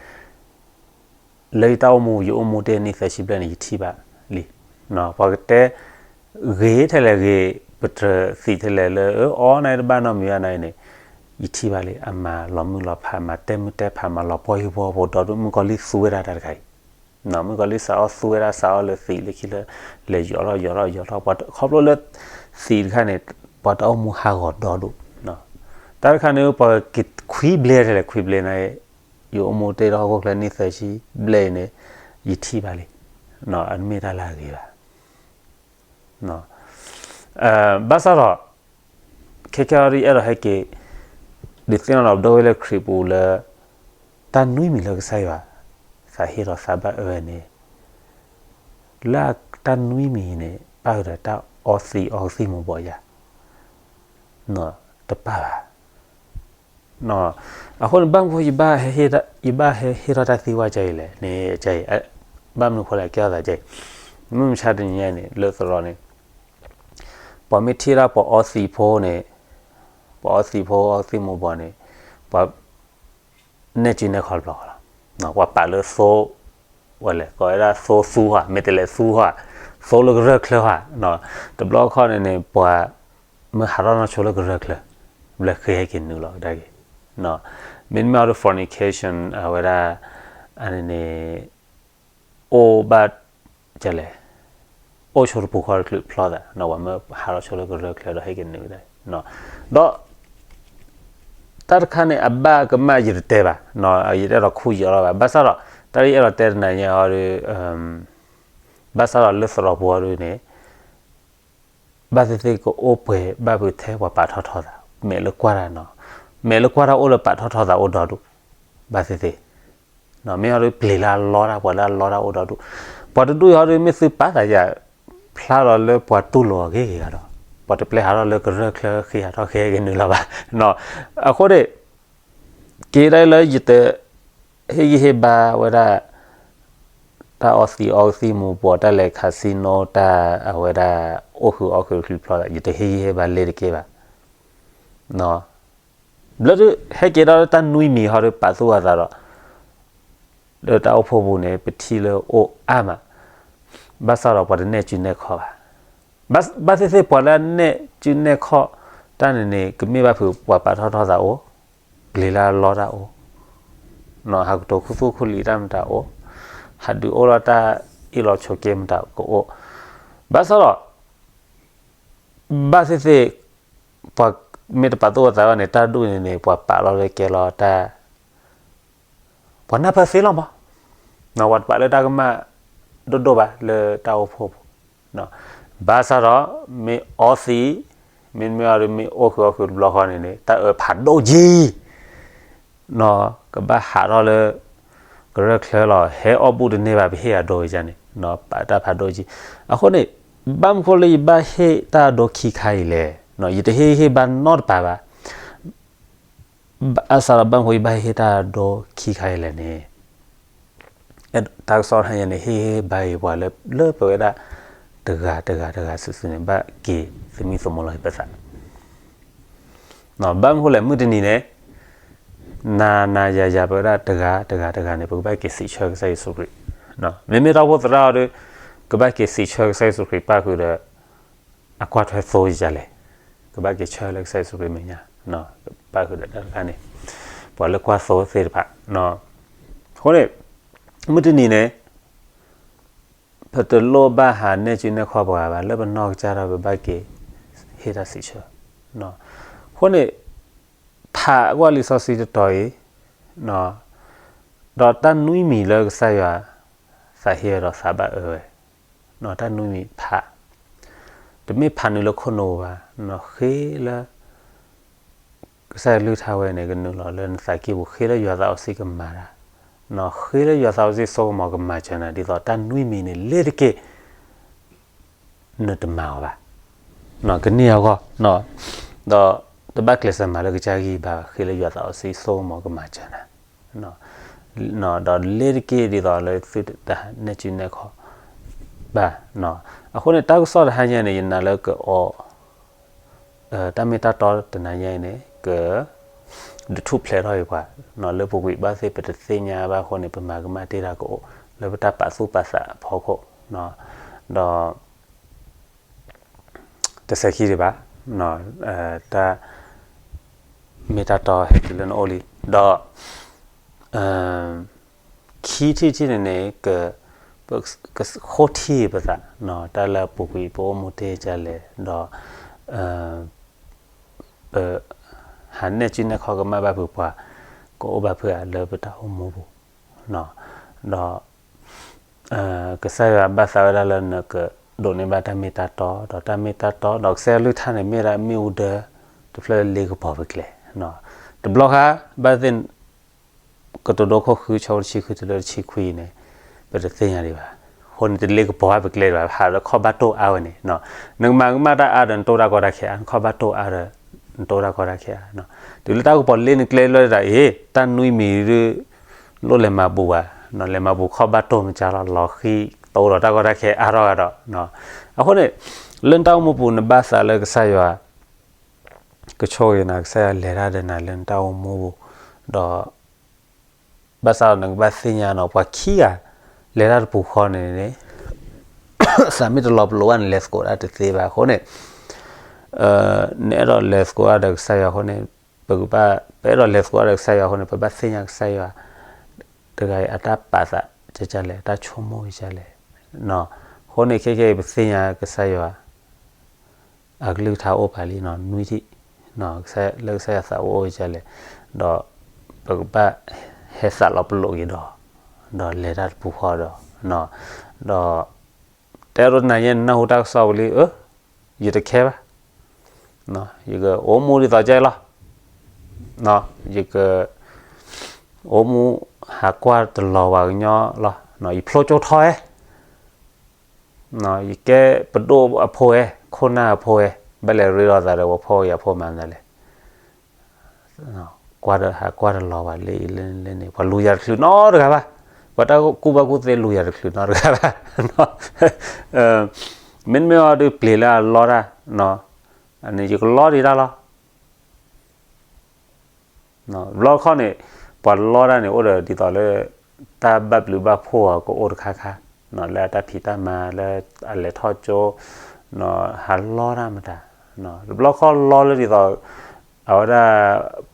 လၢယတၢ်အိၣ်မူ ယအိၣ်မူတ့ၢ်နံၣ်သၢဆံဘျဲၣ်န့ၣ် ယထံၣ်ဘၣ်လံ. ပှၤကတဲ ဂ့ၤထဲလဲၣ်ဂ့ၤ, ပတြၢၤသံးထဲလဲၣ်လၢ အအီနတဘၣ်နီတမံၤဘၣ်န့ၣ်န့ၣ်, ယထံၣ်ဘၣ်လံ အမၤလီၤမုၢ်လီၤဖး, မၤတဲမုၢ်တဲဖး, မၤလီၤပှီၢ်ဟံၣ်ဖိဃီဖိ, ဒီးမုၣ်ကီၤလံၢ်သူဝဲဒၣ်တၢ်တခါအံၤ, မုၣ်ကီၤလံၢ်စးအီၣ်သူဝဲဒၣ်, စးအီၣ်လၢသံးလၢခံလၢ လဲၤယီၤထီၣ်ယီၤထီၣ်ယီၤထီၣ်, ပှၤခီဖျိလၢ သံးတခါန့ၣ် ပှၤတၢ်အိၣ်မူဟးဂီၤဒီဒိၣ်. တၢ်တခါန့ၣ် ပှၤကခွံဘျဲထဲလဲၣ် ခွံဘျဲန့ၣ်, ယအိၣ်မူတ့ၢ်ဒီးဟီၣ်ခိၣ်ချၢနံၣ်သၢဆံဘျဲၣ်အံၤန့ၣ် ယထံၣ်ဘၣ်လံ. အမ့ၢ်တၢ်လၢအဂ့ၤဘၣ်. ဘၣ်ဆၣ်ဒီး ခဲကဲအံၤ ယအဲၣ်ဒိးဟဲက့ၤ ဒုးသ့ၣ်နီၣ်ဒီးပဒီပုၢ်ဝဲၢ်လၢခရံာ်ပူၤလၢ တၢ်နွံမံၤလၢကစၢ်ယွၤ သးဟ့ဒီးသးဘၣ်အၢဝဲန့ၣ် လၢတၢ်နွံမံၤန့ၣ် ပၣ်ဃုာ်ဒီးတၢ်အီသံးအီကသံၣ်မူၤဘှီးယၤ တပၣ်ဘၣ်. အဃိန့ၣ် ဘၣ်မနုၤဃိ ယဘၣ်ဟဲဟ့ၣ်ထီၣ်တၢ်သံကွၢ်ကၢ်အံၤလဲၣ်န့ၣ်, ဘၣ်မနုၤဃိလဲၣ် ကဲထီၣ်သးကၢ်အံၤ, မုၢ်မဆါတနံၤညါန့ၣ် လၢသရိာ်န့ၣ် ပှၤမ့ၢ်ထံၣ်ဒၣ်ပှၤအီသံးဖိန့ၣ်, ပှၤအီသံးဖိအီသံးမူၤဘှီးန့ၣ်, ပှၤ နဲၣ်စုနဲၣ်ခီတဘျီဃီလီၤ. ပှၤပာ်လၢသိ, ဝဲလဲၣ် ကိးဝဲဒၣ်သိသူဧါ, မ့ၢ်တလဲၤသူဧါ, သိလၢကရၢၢ်ချၢဧါ, တဘျီခီန့ၣ်န့ၣ် ပှၤမ့ၢ်ဟးထီၣ်နီၢ်ဆိလၢကရၢၢ်ချၢ, ဘျဲၣ်ဃ့ဟဲက့ၤနုာ်လီၤကဒါက့ၤ, မ့တမ့ၢ်အီၤဒီး fornication အဝဲဒၣ် အန့ၣ်န့ၣ် အိၣ်ဘၣ် ကလဲၣ်, အိၣ်ဆိတပူၤဃီတချုးဖျီသး, ပှၤမ့ၢ်ဟးထီၣ်ဆိလၢကရၢၢ်ချၢဒီးဟဲက့ၤနုာ်ကဒါ, ဒီး တၢ်တခါန့ၣ် အဘၣ်ကမၣ်ယတတဲဘၣ်, ယတအဲၣ်ဒိးခူၣ်ယံာ်အီၤဘၣ်. ဘၣ်ဆၣ်ဒီး တၢ်လၢယအဲၣ်ဒိးတဲတနၤညါအီၤဒီး ဘၣ်ဆၣ်ဒီးလၢသရိာ်ပူၤအီၤဒုန့ၣ် ဘၣ်သ့ၣ်သ့ၣ်ကအိၣ်ပှဲၤဘၣ်ဖုးထဲပှၤပာ်ထီၣ်ထီသး, မဲာ်လၢကွၢ်တၢ်နီၤ, မဲာ်လၢကွၢ်တၢ်အိၣ်လၢပာ်ထီၣ်ထီသးအိၣ်ဒီဒူၣ်, ဘၣ်သ့ၣ်သ့ၣ် မ့ၢ်ဟီဒုးပျ့ၤလၢအလီတၢ်, ပှၤလၢအလီတၢ်အိၣ်ဒီဒူၣ်, ပှၤတဒူၣ်အံၤဟီဒုး မ့ၢ်သုပာ်သးယၤ ဖျါလီၤလၢပှၤတူၢ်လိာ်အဂ့ၢ်ဂ့ၤဂၤဒီး ပှၤတပျဲဟးထီၣ်လၢကရၢၢ်ချၢဃ့ဟးထီၣ်ဃ့ဟဲက့ၤနုာ်လီၤဘၣ်. အဃိန့ၣ် က့ၤဒၣ်လၢယတဟ့ၣ်ဂံၢ်ဟ့ၣ်ဘါဝဲဒၣ် တၢ်အီသံးအီကသံၣ်မူၤဘှီး, တၢ်လဲၤ casino, တၢ်အဝဲဒၣ်အိၣ်ဃုာ်အီၣ်ဃုာ်တချုးဖျီသး, ယတဟ့ၣ်ဂံၢ်ဟ့ၣ်ဘါလ့ၤတက့ၢ်ဘၣ်. ဘျီဒုးဟဲက့ၤဒီးလၢတၢ်နွံမံၤဟီဒုး ပာ်သူၣ်ပာ်သးဒီး လၢတၢ်အိၣ်ဖှိၣ်ပူၤန့ၣ် ပထံၣ်လၢအိၣ်အါမး, ဘၣ်ဆၣ်ဒီးပှၤတနဲၣ်စုနဲၣ်ခီဘၣ်. ဘၣ်သ့ၣ်သ့ၣ်ပှၤလၢအနဲၣ်စုနဲၣ်ခီၣ်တၢ်န့ၣ်န့ၣ် ကမ့ၢ်ဘၣ်ဖုးပှၤပာ်ထီၣ်ထီသးအိၣ်, ပျံၤလၢအလီတၢ်အိၣ်, ဟးကတိၤခူသူၣ်ခူလံာ်တၢ်မတၤအိၣ်, ဟးဒုးအိၣ်ထီၣ်တၢ်အ့ၣ်လိာ်ဆိးက့မတၤကအိၣ်, ဘၣ်ဆၣ်ဒီး ဘၣ်သ့ၣ်သ့ၣ် ပှၤမ့ၢ်တပာ်သူၣ်ပာ်သးဘၣ်န့ၣ် တၢ်ဒူၣ်န့ၣ်န့ၣ် ပှၤပာ်လီၤလၢကဲလီၤတၢ် ပှၤနၢ်ပၢၢ်သ့လီၤမး, ပှၤတပာ်လၢတၢ်ကမၣ်ဒိၣ်ဒိၣ်ဘၣ်လၢတၢ်အိၣ်ဖှိၣ်ပူၤ, ဘၣ်ဆၣ်ဒီး မ့ၢ်အီသံး, မ့တမ့ၢ်အီဒီးမ့ၢ်အိၣ်ဃုာ်အီၣ်ဃုာ်တဘျီဃီန့ၣ်န့ၣ် တၢ်အၢဖးဒိၣ်ကံ ကဘၣ်ဟးထီၣ်လၢ ကရၢၢ်ချၢလီၤ, ဟဲအီၣ်ဘူၣ်တန့ၢ်ဘၣ် ပဟ့ၣ်အဒိယါန့ၣ် ပာ်တၢ်ဖးဒိၣ်ကံ. အဃိန့ၣ် ဘၣ်မနုၤဃိလၢယဘၣ်ဟ့ၣ်တၢ်အဒိခံခါအံၤလဲၣ်, ယတဟ့ၣ်ဟ့ၣ်ဘၣ်နီတပၤဘၣ်. ဘၣ်ဆၣ်ဒီးဘၣ်မနုၤဃိယဘၣ်ဟ့ၣ်တၢ်အဒိခံခါအံၤလဲၣ်န့ၣ် တၢ်ကစီၣ်တဟါညါန့ၣ် ဟ့ၣ်ဟ့ၣ်ဘါအံၤပှၤလၢ လၢပဝဲဒၣ် တဂၤတဂၤတဂၤစုာ်စုာ်န့ၣ် ဘၣ်က့ၤသမံသမိးလီၤပသး. ဘၣ်မနုၤဃိလဲၣ် မုၢ်တနံၤန့ၣ် နၤနၤယၤယၤ ပဝဲဒၣ်တဂၤတဂၤတဂၤန့ၣ် ပကဘၣ်က့ၤစံးဆၢကစၢ်ယ့ၣ်ၡူးခရံာ်, မ့မ့ၢ်တၢ်အိၣ်ဖှိၣ်သရၣ်အီၤဒီး ကဘၣ်က့ၤစံးဆၢကစၢ်ယ့ၣ်ၡူးခရံာ်ပၣ်ဃုာ်ဒီး အကွၢ်ထွဲသိယကလဲၣ်, ကဘၣ်က့ၤဆၢလၢကစၢ်ယ့ၣ်ၡူးခရံာ်မဲာ်ညါ, ပၣ်ဃုာ်ဒီးတၢ်တခါန့ၣ် ပှၤလၢကွၢ်သိသ့ၣ်တဖၣ်, အဃိန့ၣ် မုၢ်တနံၤန့ၣ် ပတလိၣ်ဘၣ်ဟးနဲၣ်စုနဲၣ်ခီၣ်ပှၤဘၣ် လၢပနီၢ်ကစၢ်ဒီးပဘၣ်က့ၤ ဟ့ၣ်တၢ်စံးဆၢ, အဃိန့ၣ် ဖးကွၢ်လံာ်စီဆှံတတီၤအံၤ ဒီးတၢ်နွံမံၤလၢကစၢ်ယွၤ သးဟ့ဝဲဒီးသးဘၣ်အၢဝဲ, တၢ်နွံမံၤဖး, တမ့ၢ်ဖးနုာ်လၢခိၣ်နူာ်ဘၣ်, ဃ့လၢ ကစၢ်ယွၤကလုၢ်ကထါဝဲန့ၣ် ကနုာ်လီၤလၢနသးကံၢ်ပူၤ ဃ့လၢယွၤသးစီဆှံကမၤတၢ်, ဃ့လၢယွၤသးစီဆှံစိကမီၤကမၤစၢၤနၤ ဒ်သိးတၢ်နွံမံၤန့ၣ် လ့ၤတက့ၢ် နတမၤအီၤဘၣ်, ကန့ၢ်အဂီၢ်, ဒီးတဘၣ်ကျဲးစၢးမၤလၢကစၢ်ဂံၢ်ဘါဘၣ်, ဃ့လၢယွၤသးစီဆှံစိကမီၤကမၤစၢၤနၤ, ဒီးလ့ၤတက့ၢ်ဒ်သိးလၢသုတဟးနဲၣ်စုနဲၣ်ခီၣ်ဘၣ်, အဃိန့ၣ် တၢ်ကစီၣ်တဟါညါန့ၣ် ယနာ်လၢကအီ တၢ်မ့ၢ်တၢ်တီတနၤညါအံၤန့ၣ် က ဒုးထူၣ်ဖျဲးထီၣ်အံၤပှၤ, လၢပူၤကွံာ်ဘၣ်သ့ၣ်ပတသ့ၣ်ညါဘၣ်အဃိန့ၣ် ပမၤကမၣ်တ့ၢ်တၢ်ကအိၣ် လၢပတၢ်ပာ်သူၣ်ပာ်သးအဖီခိၣ်, ဒီး တစဲးခံဒံးဘၣ်, တၢ် မ့ၢ်တၢ်တီဟဲတုၤလၢနအိၣ်လံ, ဒီး ခံထံၣ်တထံၣ်န့ၣ်န့ၣ် က ဃိထံၣ်ပသး, တၢ်လၢအပူၤကွံာ်ပအိၣ်မူတ့ၢ်ဒ်လဲၣ်, ဒီး ပ ဟးနဲၣ်စုနဲၣ်ခီၣ်ကမၣ်ဘၣ်ဖုးပှၤ ကအိၣ်ဘၣ်ဖုးဧါလၢပတၢ်အိၣ်မူပူၤ, ဒီး ကစၢ်ယွၤဘၣ်သးဝဲဒၣ်လၢနကဒိးန့ၢ်ဘၣ်တၢ်မ့ၢ်တၢ်တီ, ဒီးတၢ်မ့ၢ်တၢ်တီ ဒီးကစၢ်ယွၤကလုၢ်ကထါန့ၣ် မ့ၢ်ဒၣ်မ့ၣ်အူဒၢ တဖျၢၣ်လၢလ့ကပီၤပကျဲ, တဘျီဃီ ဘၣ်သ့ၣ် ကတိၤဒိခိၣ်ဃု ဆၢဖိတဆံဃုတုၤလၢတဆံခွံန့ၣ် ပတသ့ၣ်ညါဒံးဘၣ်, အဃိန့ၣ် တလ့ကပီၤဘၣ်ပကျဲဒံးဘၣ်, ဟးလၢခီၣ်ဘၣ်တိၢ်အါဝဲန့ၣ်, နကမၤကမၣ်တၢ်အါဒီး နတိၢ်တၢ်ကီတၢ်ခဲအါ, နခီၣ်ဘၣ်တိၢ်အါဒီး နတိၢ်တၢ်ကီတၢ်ခဲအါ, တုၤလၢတၢ်ကပီၤလ့နကျဲလၢဒၣ်အံၤ တၢ်နွံမံၤဒုး လိၣ်လဲၤမၤဘူၣ်ဘၣ်, လဲၤမၤဘူၣ်ခီၣ်ဘၣ်တိၢ်မကၢ်လီၤ, လီၤဃံတိၢ်ဒီးတၢ်ကီတၢ်ခဲအါထီၣ်ဂၤဒီး, အဃိန့ၣ် လၢနတၢ်အိၣ်မူပူၤ နဘၣ်သးလၢကစၢ်ယွၤ ကဆိၣ်ဂ့ၤနၤ ကစၢ်ယွၤလဲၤတၢ်ဒီးနၤလၢနတၢ်အိၣ်မူပူၤ, ဒီး ဘၣ်ဆၣ်ဒီးနကဘၣ်သ့ၣ်ညါနီၤ ပှၤခံဂၤ လဲၤတၢ်တပူၤဃီန့ၣ်န့ၣ် သးမ့ၢ်တလီၤပလိာ်ဘၣ်န့ၣ် လဲၤသကိးတၢ်တသ့ဘၣ်အဃိန့ၣ်, နအဲၣ်ဒိးလဲၤသကိးတၢ်ဒီးကစၢ်ယွၤအဃိန့ၣ်, ပကဘၣ် ပအဲၣ်ဒိးလဲၤသကိးတၢ်ဒီးကစၢ်ယွၤအဃိန့ၣ် ပဘၣ်သ့ၣ်ညါကစၢ်ယွၤ တဂၤအံၤအတၢ်ပာ်သးကကလဲၣ် အတၢ်ဆိကမိၣ်ကကလဲၣ်, အဃိန့ၣ် ခဲကဲအံၤ ပသ့ၣ်ညါကစၢ်ယွၤ အကလုၢ်ကထါအိၣ်ပာ်လံနီၤ နွံထံၣ်, လၢကစၢ်ယွၤသးအိၣ်အိၣ်ကလဲၣ်, ဒီးပကဘၣ်ဟဲသးလီၤပလိာ်က့ၤဒီး, ဒီးလဲၤတၢ်တပူၤဃီဒီး, ဒီး တဲဒိးနၤယဲ နနၢ်ဟူတၢ်ကစီၣ်ဝံၤလံ, ယတခဲဘၣ်, ယကအိၣ်မူဒ်သိးကဲလီၤ, ယက အိၣ်မူဟးကွၢ်တလီၤဝဲကညီလီၤ, ယဖျိကၠိထီၣ်ဝဲ ယကဲပဒိၣ်အဖိဝဲ ခိၣ်နၢ်အဖိဝဲ, ဘၣ်လဲၤရ့လိာ်သးဒီးပှၤဖှီၣ်ယာ်ဖိမၤသးလဲၣ်, ကွၢ်တဟးကွၢ်တလီၤဝဲလၢအံၤလၢန့ၣ် ပှၤလူၤယၤတချုးနီတဂၤဘၣ်, ပှၤတၢ်ကူၣ်ဘၣ်ကူၣ်သ့လူၤယၤတချုးနီတဂၤဘၣ်, မ့တမ့ၢ်အီၤဒုးပျံၤလၢအလီတၢ်, န့ၣ်ယကလီဒံးတၢ်လီၤ. ဘျီတခီန့ၣ် ပှၤလီတၢ်န့ၣ် အိၣ်ဒီးဒ်သိးလၢ တၢ်ဘၣ်ဘျုးဘၣ်ဖှိၣ်အီၤကအိၣ်တခါခါ, လၢအတၢ်ဖံးတၢ်မၤလၢအလဲၤထီၣ်ကၠိ, ဟးလီတၢ်မတၤ, တဘျီခီလီလၢဒ်သိး အဝဲဒၣ်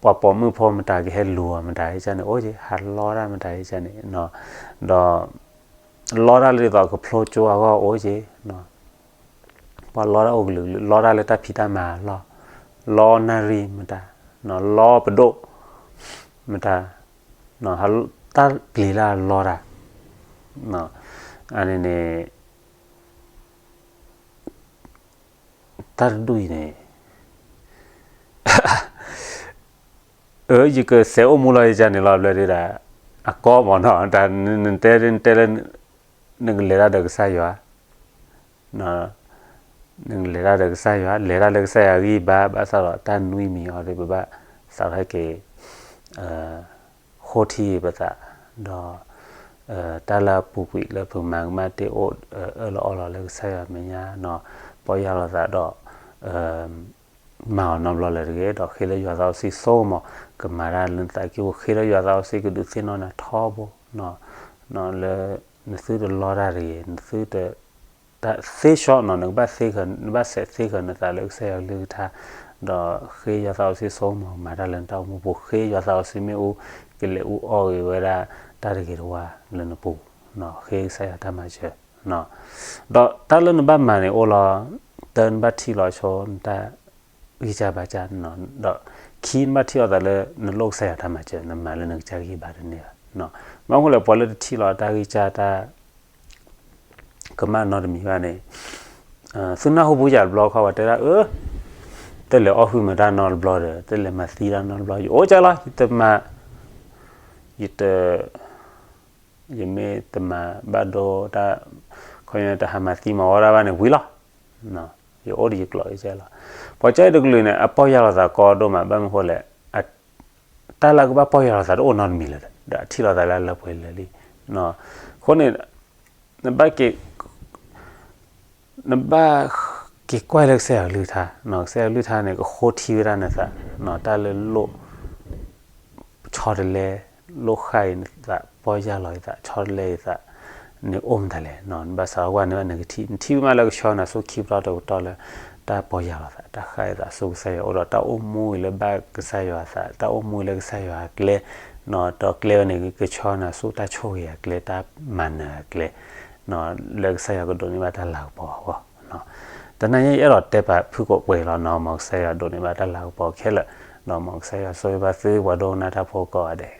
ပှၤပိာ်မုၣ်ဖိမတၤကဟဲလူၤအီၤမတၤအံၤန့ၣ် အိၣ်က့ၤ ဟးလီတၢ်မတၤအံၤန့ၣ်, ဒီး လီတၢ်လၢဒ်သိးကဖျိကၠိအဂီၢ်အိၣ်က့ၤ, ပှၤလီတၢ်အိၣ်ကလုာ်ကလုာ် လီတၢ်လၢတၢ်ဖံးတၢ်မၤအလီၢ်, လီနၣ်ရံၣ်မတၤ, လီပဒိၣ်မတၤ, တၢ်ပျံၤလၢအလီတၢ်, အန့ၣ်န့ၣ် တၢ်တဒူၣ်အံၤန့ၣ် အၢ ယကစဲးအိၣ်မူလီၤယကန့ၣ်လီၤ ဘျီဒ်ဒၣ် အကီမ့ၢ်နီၤ တၢ်နတဲနတဲလၢ နကလဲၤတၢ်ဒီးကစၢ်ယွၤ, နကလဲၤတၢ်ဒီးကစၢ်ယွၤ လဲၤတၢ်လၢကစၢ်ယွၤဂံၢ်ဘါ ဘၣ်ဆၣ်ဒီးတၢ်နွံမံၤအံၤဒီး ပဘၣ်စးထီၣ်ဟဲက့ၤ ဃိထံပသး, ဒီး တၢ်လၢအပူၤကွံာ်လၢပကမၤကမၣ်တ့ၢ်အိၣ် အၢၣ်လီၤအီလီၤလၢကစၢ်ယွၤမဲာ်ညါနီၤ ပီၢ်ယၢ်လီၤသးဒီး မၤအီၤနီတဘျီလၢၤတဂ့ၤ ဒီးဃ့လၢယွၤသးစီဆှံဆိကမိၣ် ကမၤတၢ်လၢနသးကံၢ်ပူၤ ဃ့လၢယွၤသးစီဆှံကဒုးသ့ၣ်နီၣ်နၤထီဘိ လၢ နသုတလီတၢ်တဂ့ၤ နသုတ သ့ဆှီနီၤ နကဘၣ်သ့ဃၢၤ နဘၣ်စဲးသ့ဃၢၤနသးလၢကစၢ်ယွၤကလုၢ်ကထါ, ဒီးဃ့ယွၤသးစီဆှံဆိကမိၣ်မၤတၢ်လၢနတၢ်အိၣ်မူပူၤ ဃ့ယွၤသးစီဆှံမ့ၣ်အူ ကလဲၤအူအီၣ်ဂ့ၤဝဲဒၣ်တၢ်တဂ့ၤတဝါလၢနပူၤ, ဃ့ကစၢ်ယွၤတၢ်မၤစၢၤ, ဒီးတၢ်လၢနဘၣ်မၤန့ၣ်အိၣ်လီၤ, တၢ်နဘၣ်ထံၣ်လီၤဆိနတၢ် ဂံၢ်စၢ်ဘါစၢ်နီၤ ဒီးခံနဘၣ်ထံၣ်အီၤသးလၢ နလိၣ်ကစၢ်ယွၤတၢ်မၤစၢၤ နမၤလၢနကစၢ်ဂံၢ်ဘါတန့ၢ်ဘၣ်, ဘၣ်မနုၤလဲၣ် ပှၤလၢတထံၣ်လီၤတၢ်ဂံၢ်စၢ်တၢ် ကမၣ်နီတမံၤဘၣ်န့ၣ်, သုနၢ်ဟူပူၤယၤတဘျီခီ ပှၤတဲဒၣ်အၢ, တလဲၤအီၣ်ဟုၣ်မတၢ်နီတဘျီဒီး တလဲၤမၤသံတၢ်နီတဘျီ ယအိၣ်ကၢ်လီၤ ယတမၤ, ယတ ယမ့ၢ်တမၤဘၣ်ဒိတၢ်, ခီတဟးမၤသံမၤဝီတၢ်ဘၣ်န့ၣ်ဝံၤလီၤ, ယအိၣ်ဒီးယကျိာ်ကၢ်လီၤ, ပှၤကၢ်အံၤတကလုာ်န့ၣ် အပီၢ်ယၢ်လီၤသးကီဒိၣ်မး ဘၣ်မနုၤဃိလဲၣ် တၢ်လၢအကဘၣ်ပီၢ်ယၢ်လီၤသးတအိၣ်နီတမံၤလၢၤဒီး အထံၣ်လီၤသးလၢအလၢပှဲၤလၢာ်လံ, အဃိန့ၣ် နဘၣ်က့ၤ နဘၣ်က့ၤကွၢ်လၢကစၢ်ယွၤကလုၢ်ကထါ, ကစၢ်ယွၤကလုၢ်ကထါန့ၣ် ကဃိထံဝဲဒၣ်နသး, တၢ်လၢလိၣ် ဆီတလဲ, လိၣ်ဃၣ်အံၤနသး ပီၢ်ယၢ်လီၤအံၤသး ဆီတလဲအံၤသး, န့ၣ်အိၣ်မတၤလဲၣ်, နဘၣ်စးထီၣ်ကွၢ်န့ၢ်ဘၣ်နကထံၣ်, နထံၣ်ဝဲမးလၢကဆီနၤဆူခံပတီၢ်တပတီၢ်လၢ တၢ်ပီၢ်ယၢ်လီၤသး တၢ်ဃၣ်အံၤသးဆူကစၢ်ယွၤအိၣ်ဒီး တၢ်အိၣ်မူအံၤလၢဘၣ်ကစၢ်ယွၤသး တၢ်အိၣ်မူအံၤလၢကစၢ်ယွၤအကျဲ, ဒီးကျဲဝဲန့ၣ် ကဆီနၤဆူ တၢ်ဆိၣ်ဂ့ၤအကျဲ တၢ်မၤနၢၤအကျဲ လၢကစၢ်ယွၤကဒိးန့ၢ်ဘၣ်တၢ်လၤကပီၤအဂီၢ်, တနံၤအံၤယအဲၣ်ဒိးတဲပာ်ဖုၣ်ကိာ်ပှဲၤလီၤနီၤ, မ်ကစၢ်ယွၤဒိးန့ၢ်ဘၣ်တၢ်လၤကပီၤခဲလၢာ်, ဒီးမ်ကစၢ်ယွၤဆိၣ်ဂ့ၤဘၣ်သုပှၤဒိကနၣ်တၢ်ဖိကိးဂၤဒဲး,